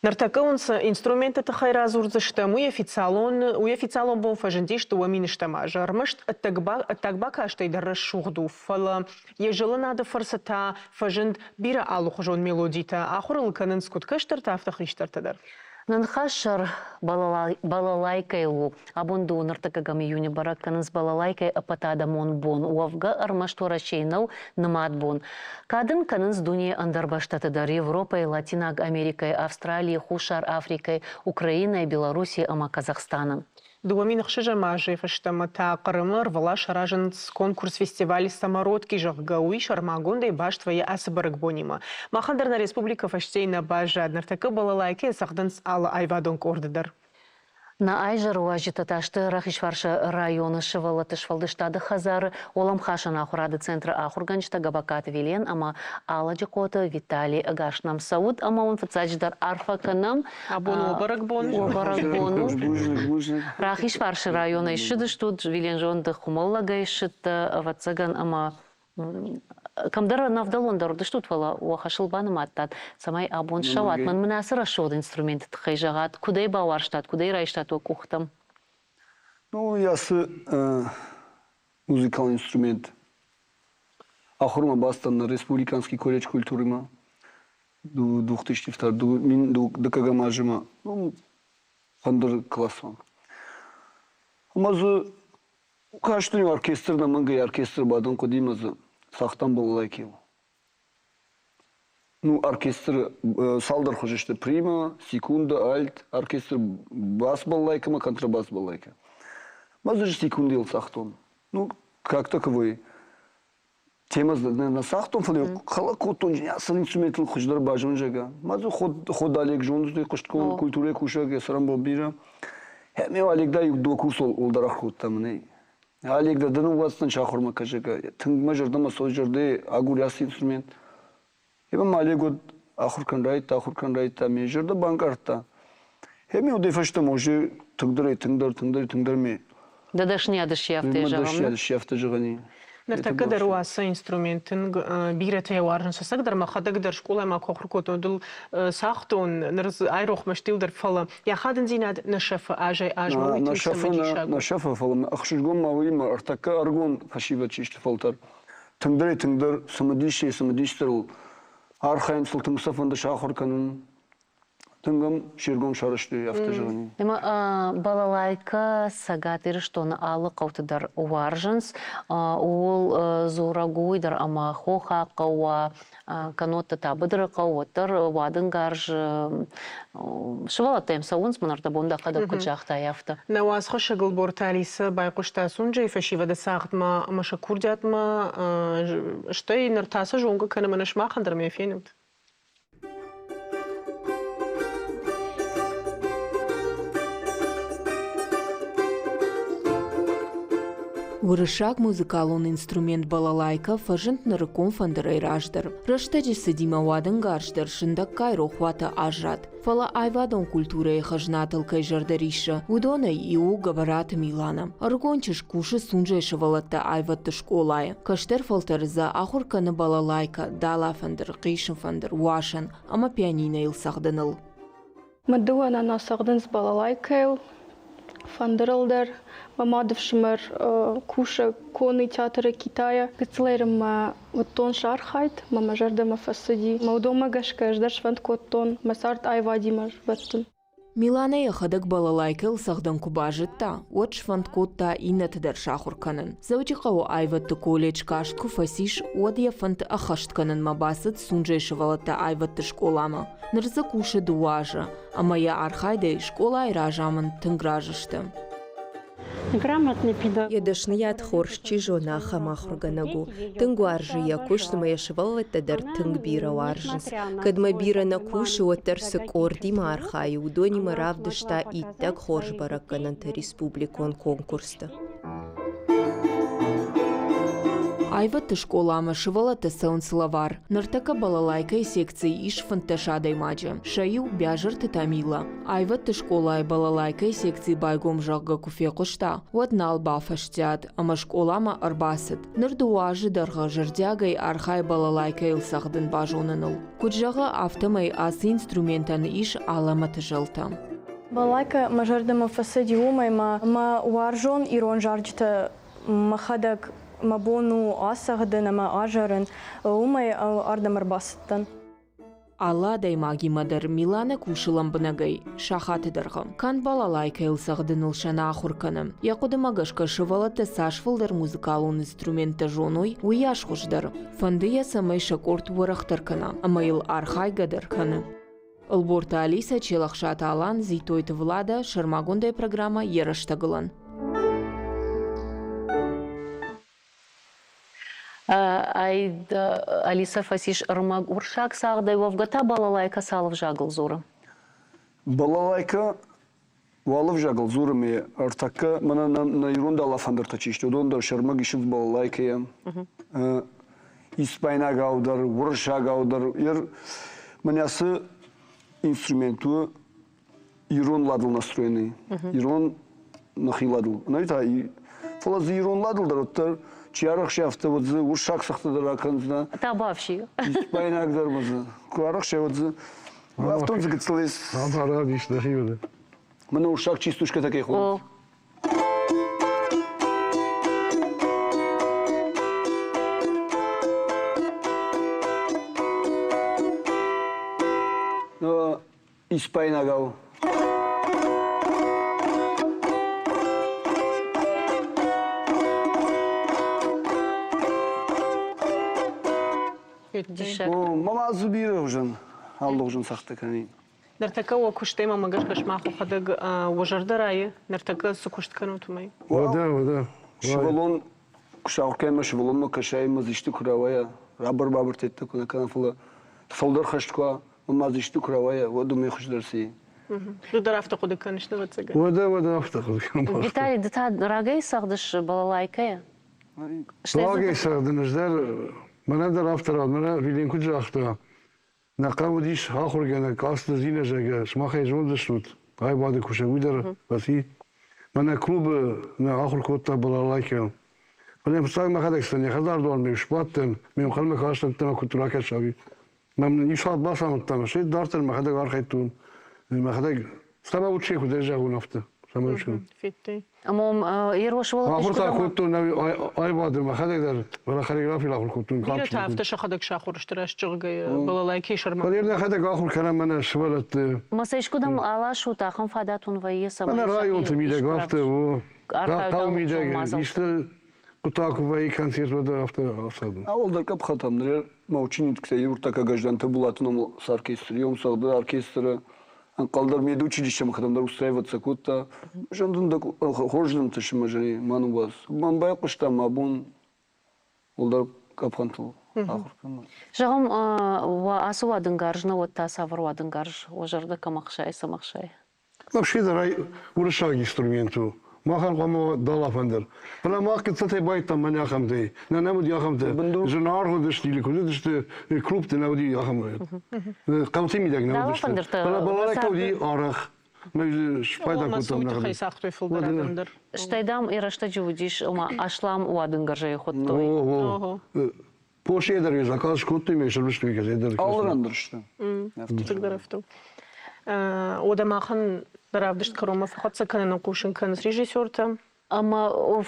Ныртӕккӕ уын цы инструментты тыххӕй радзурдзыстӕм, уый официалон, уый официалон бон фӕзындис 2000 азы. Ӕрмӕст ӕддаг бакастӕй дӕр рӕсугъд у, фӕлӕ йӕ зӕлынады фӕрцы та фӕзынд бирӕ алыхуызон мелодитӕ. Ахуыр ыл кӕнынц куыд кӕстӕртӕ, афтӕ хистӕртӕ дӕр.
Нӕ ныхас сӕр балалайкӕйыл у. Абон дыууын ӕртыккӕгӕм июны бӕрӕг кӕнынц балалайкӕйы ӕппӕтадӕмон бон. Уӕвгӕ, ӕрмӕст Уӕрӕсейы нӕу нымад бон. Кад ын кӕнынц дунейы ӕндӕр бӕстӕты дӕр Европӕйы, Латинаг Америкӕйы, Австралийы, Хуссар Африкӕйы, Украинӕйы, Белоруссийы ӕмӕ Казахстаны.
2006 азӕй фӕстӕмӕ та Хъырымы ӕрвылаз саразынц конкурс-фестиваль «Самородки», зӕгъгӕ, уый сӕрмагондӕй баст вӕййы ацы бӕрӕгбонимӕ. Махӕн дӕр нӕ республикӕ фӕстейы нӕ баззад, ныртӕккӕ балалайкӕйы цӕгъдынц алы аивадон къорды дӕр.
Нӕ изӕры уазджытӕ та сты Рахизфарсы районы сывӕллӕтты сфӕлдыстады хӕдзары уӕлӕмхасӕн ахуырады центры ахуыргӕнджытӕ Габакаты Вилен ӕмӕ Алӕджыхъоты Витали. Ӕгас нӕм цӕут ӕмӕ уын фыццаджыдӕр арфӕ кӕнӕм.
Абон у бӕрӕгбон.
О бӕрӕгбон у. Рахизфарсы районӕй ссыдыстут, Вилен зонды Хуымӕллӕгӕй ссыдтӕ, ӕвӕццӕгӕн, ӕмӕ кӕмдӕр ӕнӕвдӕлондӕр уыдыстут, фӕлӕ уӕ хӕсыл банымадтат, цӕмӕй абон ссӕуат. Мӕн мын ацы рӕсугъд инструменты тыххӕй зӕгъат, куыд ӕй бауарзтат, куыд ӕй райстат уӕ къухтӕм?
Ну, ацы музыкалон инструмент. Ахуырмӕ бацыдтӕн нӕ республиканский колледж культурӕмӕ 2002 азы ма фӕндыр классон. Ӕмӕ дзы кастын оркестр нӕмӕнгӕй оркестры бадын хъуыди ӕмӕ дзы цагътам балалайкӕйыл. Ну, оркестры цалдӕр хуызы сты прима, секунда, альт, оркестр бас балалайка ӕмӕ контрабас балалайка. Мӕ дзы секундӕйыл цагътон. Ну, как таковой темӕ нӕ цагътон, фӕлӕ хӕлӕг кодтон ацы инструментыл хуыздӕр базон, зӕгъгӕ. Ма дзы ход Олег зондзӕй хъуыстгонд культурӕйы кусӕг, йӕ цӕрӕнбон бирӕ. Ӕмӕ Олег да иу дыууӕ курсы уӕлдӕр ахуыр кодта мӕнӕй. Олег дӕр дӕ ныууадздзӕн сахуырмӕ кӕсӕгӕ. Тынг мӕ зӕрдӕмӕ цӕуы зӕрдӕйы агуры ацы инструмент. Ӕмӕ ма Олег уӕд ахуыр кӕн райдыдта, ахуыр кӕн райдыдта, ме зӕрдӕ банкъардта. Ӕмӕ уӕдӕй фӕстӕмӕ уже тынгдӕрӕй тынгдӕр, тынгдӕрӕй тынгдӕр ме
Дӕ дӕсныйады сӕфтӕ
зӕгъӕм. Дӕсныйады сӕфтӕ зӕгъӕн и.
Ныртӕккӕ дӕр у ацы инструмент тынг бирӕтӕ йӕ уарзынц. Ӕцӕгдӕр мӕхӕдӕг дӕр скъоламӕ куы ахуыр кодтон, уыдыл цагътон, ныр дзы айрох мӕ стил дӕр, фӕлӕ йӕ ахадындзинад нӕ сӕфы азӕй-азмӕ, уый тынг цымыдисаг у.
Нӕ сӕфы, фӕлӕ ӕхсызгон ма уыимӕ ӕртӕккӕ ӕрыгон фӕсивӕд систы фӕлтӕр. Тынгдӕрӕй-тынгдӕр цымыдисӕй-цымыдисдӕрыл архайынц, тынг сӕ фӕнды сахуыр кӕнын. Тынг ӕм се ргом сарӕзтой, афтӕ зӕгъӕн.
Ӕмӕ балалайкӕ Цӕгат Ирыстоны алы хъӕуты дӕр уарзынц. Ууыл дзурӕг у уый дӕр, ӕмӕ хохаг хъӕу уа, кӕннод та быдыры хъӕу, уӕддӕр уадынгарз сывӕллӕттӕ йӕм цӕуынц, мын ӕрдӕбон дӕхӕдӕг куыд загътай, афтӕ.
Нӕ уацхӕссӕг Ӕлборты Алисӕ байхъуыста Сунжӕйы фӕсивӕды цагъдмӕ ӕмӕ сӕ курдиатмӕ, стӕй ныр та сӕ зонгӕ кӕны мӕнӕ сымахӕн дӕр ма йӕ фенут.
Уырыссаг музыкалон инструмент балалайкӕ фӕзынд нырыккон фӕндырӕй раздӕр. Рӕстӕджы цыдимӕ уадынгарз дӕр сындӕггай рохуаты аззад. Фӕлӕ аивадон культурӕйы хӕзнатыл кӕй зӕрдӕ риссы, уыдонӕй иу у Гӕбӕраты Милана. Ӕрыгон чызг кусы Сунжӕйы сывӕллӕтты аивӕдты скъолайы. Кӕстӕр фӕлтӕры дзы ахуыр кӕны балалайкӕ, далафӕндыр, хъисын фӕндыр, уасӕн ӕмӕ пианинӕйыл цӕгъдыныл.
Мӕ дыууӕ нана цӕгъдынц балалайкӕйыл, фӕндырыл дӕр. Мӕ мадыфсымӕр кусы конный театры Китайӕ. Гыццылӕй мӕ уыдтон сӕ архайд, мӕ мӕ зӕрдӕмӕ фӕцыди. Мӕ уыдонмӕ гӕсгӕ ӕз дӕр сфӕнд кодтон мӕ цард аивадимӕ сбӕттын.
Миланӕ йӕхӕдӕг балалайкӕйыл цӕгъдын куы базыдта, уӕд сфӕнд кодта иннӕты дӕр сахуыр кӕнын. Дзӕуджыхъӕуы аивӕдты колледж каст куы фӕцис, уӕд йӕ фӕнд ӕххӕст кӕнынмӕ бацыд Сунжӕйы сывӕллӕтты аивӕдты скъоламӕ. Ныр дзы кусы дыууӕ азы, ӕмӕ йӕ архайдӕй скъолайы разамынд тынг разы сты.
Йӕ дӕсныйад хорз чи зоны, ахӕм ахуыргӕнӕг у. Тынг уарзы йӕ куыст ӕмӕ йӕ сывӕллӕттӕ дӕр тынг бирӕ уарзынц. Кӕд мӕ бирӕ нӕ кусы, уӕддӕр цы къордимӕ архайы, уыдонимӕ равдыста иттӕг хорз бӕрӕггӕнӕнтӕ республикон конкурсты.
Аивӕдты скъоламӕ сывӕллӕттӕ цӕуынц лӕвар. Ныртӕккӕ балалайкӕйы секцийы ис 15 адӕймаджы. Сӕ иу Бязырты Тамила. Аивӕдты скъолайы балалайкӕйы секци байгом, зӕгъгӕ, куы фехъуыста, уӕд нал бафӕстиат ӕмӕ скъоламӕ ӕрбацыд. Ныр дыууӕ азы дӕргъы зӕрдиагӕй архайы балалайкӕйыл цӕгъдын базоныныл. Куыд зӕгъы, афтӕмӕй ацы инструментӕн ис алӕмӕты зӕлтӕ.
Балалайкӕ мӕ зӕрдӕмӕ фӕцыди уымӕй ӕмӕ мӕ уарзон ирон зарджытӕ мӕхӕдӕг мӕ бон у ацӕгъдын ӕмӕ азарын, уымӕй ардӕм ӕрбацыдтӕн.
Алы адӕймагимӕ дӕр Миланӕ кусы лӕмбынӕгӕй, сахаты дӕргъы. Канд балалайкӕйыл цӕгъдыныл сӕ нӕ ахуыр кӕны. Йӕ хъуыдымӕ гӕсгӕ сывӕллӕттӕ цас фылдӕр музыкалон инструменттӕ зоной, уыйас хуыздӕр. Фӕнды йӕ, цӕмӕй сӕ къорд уӕрӕхдӕр кӕна ӕмӕ йыл архайгӕ дӕр кӕны. Ӕлборты Алисӕ, Челӕхсаты Алан, Дзитойты Влада, сӕрмагондӕй программӕ «Йӕ рӕстӕгылӕн».
Алиса фӕцис ӕрмӕг уырыссаг цагъдӕй, уӕвгӕ та балалайкӕ цал ӕвзагыл дзуры?
Балалайкӕ уал ӕвзагыл дзуры ме ӕртӕккӕ мӕнӕ нӕ ирон далафӕндыртӕ чи сты, уыдон дӕр сӕрмӕг исынц балалайкӕйӕ. Испайнагау дӕр, уырыссагау дӕр. Мӕнӕ ацы инструмент у ирон ладыл настроенный, ирон нӕхи ладыл. Нӕ та, фӕлӕ дзы ирон ладыл дӕр уӕддӕр чи арӕхсы, афтӕ уӕд дзы уырыссаг цӕгъдтӕ дӕр ракӕндзынӕ.
Табавси.
Испайнаг дӕр ма дзы. Куы арӕхсай, уӕд дзы афтон дзы гыццыл ис.
Абарад ис дӕхи уды.
Мӕнӕ уырыссаг чистушкӕтӕ кӕй хонынц. Испайнагау.
Диссаг.
Мама дзы бирӕ хуызӕн, алыгъуызон цагъдтӕ кӕнин.
Ныртӕккӕ уӕ куыстӕй мӕ гӕсгӕ сымах уӕхӕдӕг уӕ зӕрдӕ райы? Ныртӕккӕ цы куыст кӕнут, уымӕй?
Уӕдӕ, уӕдӕ.
Сывӕллон куы сахуыр кӕнӕм, сывӕллонмӕ кӕсай ӕмӕ дзы исты куы рауайа, рабар-бабыртӕ куы нӕ кӕна, фӕлӕ фылдӕр хӕст куы уа, ӕмӕ дзы исты куы рауайа, уӕд уымӕй хуыздӕр цы и?
Ды дӕр афтӕ хъуыды кӕныс, ӕвӕццӕгӕн?
Уӕдӕ, уӕдӕ афтӕ хъуыды кӕнын.
Виталий, ды та рагӕй цӕгъдыс балалайкӕйӕ?
Рагӕй цӕгъдын ӕз дӕр, мӕнӕ дӕр афтӕ рауад, мӕнӕ Вилен куыд загъта, Нӕ хъӕу уыдис ахуыргӕнӕг Къацты Зинӕ, зӕгъгӕ, сымахӕй зондзыстут, аивады кусӕг, уый дӕр фӕци. Мӕнӕ клубы нӕ ахуыр кодта балалайкӕ. Фӕлӕ фыццаг мӕхӕдӕг сӕ не хӕдзардуармӕ сбадтӕн, ме нхъӕлмӕ кастӕн, ӕмӕ куыд ракӕса, уый. Мӕм иу сахат бацамыдта, стӕй дарддӕр мӕхӕдӕг архайдтон. Мӕхӕдӕг цӕмӕ уыд куыд зӕгъон, афтӕ. Цӕмӕ уыд.
Федтай.
Ӕмӕ Еросволы
Ахуыр та кодтон аивады мӕхӕдӕг дӕр, фӕлӕ хореографийыл ахуыр кодтон.
Бирӕтӕ афтӕ сӕхӕдӕг сахуыр сты рӕстзӕгъгӕйӕ балалайкӕйы сӕрмӕ.
Фӕлӕ нӕхӕдӕг ахуыр кӕнӕм мӕнӕ сывӕллӕтты.
Ма сӕ искуыдӕм аласут, ахӕм фадат уын вӕййы, цӕмӕй
Мӕнӕ районты мидӕг афтӕ у. Хъӕуы мидӕг исты хъуыддаг куы вӕййы концерт, уӕд афтӕ ӕфсадын.
Ауылдӕр къӕпхӕтӕм ныр мӕ учеництӕ Юртака Гӕздӕнты Булаты номыл цы оркестр, йом цӕгъды оркестры ӕнхъӕлдӕр медучилищемӕ кӕдӕмдӕр устраиваться кодта. Зӕндын дӕ хорз нымтысы мӕ зӕри ма ныууадз. Мӕн байхъуыста мӕ бон уӕлдӕр къӕпхӕнтыл ахуыр кӕнын.
Зӕгъӕм, ацы уадынгарз нӕ уӕд та цавӕр уадынгарз уӕ зӕрдӕ кӕм ӕхсайы, цӕм ӕхсайы?
Вообще дӕр ай уырыссаг инструмент у. Махӕн хъуамӕ далафӕндыр. Фӕлӕ мах гыццылтӕй байдтам мӕнӕ ахӕмтӕй. Нӕ нӕм уыди ахӕмтӕ. Зынаргъ уыдысты или куыд уыдысты, клубты нӕ уыди ахӕм. Хъӕуты мидӕг нӕ уыдысты. Фӕлӕ балалайка уыди арӕх. Спайда кодтам
тыххӕй цагътой фылдӕр адӕм дӕр.
Стӕй, дам, йӕ рӕстӕджы уыдис, ома аслам уадынгарзӕй хуыдтой.
Поше дӕр заказ кодтой, ме сырвыстой газет дӕр.
Алы ран дӕр сты.
Тынгдӕр афтӕ. Уӕдӕ махӕн равдыст кӕронмӕ фӕхӕццӕ кӕныны хъусын кӕнынц режиссертӕ.
Ӕмӕ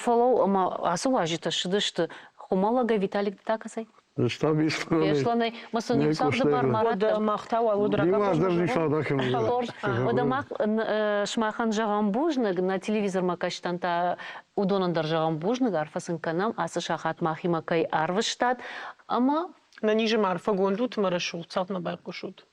фӕлӕуу, ӕмӕ ацы уазджытӕ ссыдысты Хуымӕллӕгӕй Виталик та кӕцӕй?
Ста Беслӕнӕй.
Беслӕнӕй. Ма сын иу цагъды бар ма радта.
Мах та уал уыд
Хорз. Уӕдӕ мах сымахӕн зӕгъӕм бузныг, нӕ телевизормӕ кӕсджытӕн та уыдонӕн дӕр зӕгъӕм бузныг, арфӕ сын кӕнӕм, ацы сахат махимӕ кӕй арвыстат ӕмӕ
Нӕ низы ма арфӕгонд ут ӕмӕ рӕсугъд цагъдмӕ байхъусут.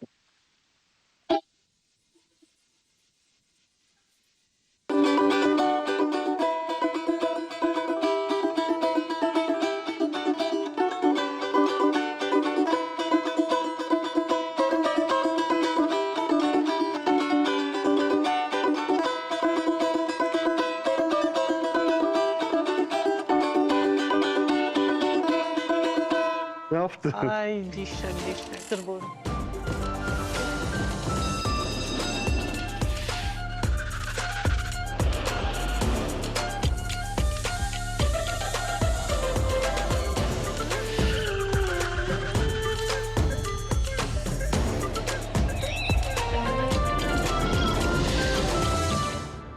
Афтӕ.
Ай, диссаг, диссаг.
Сырбон.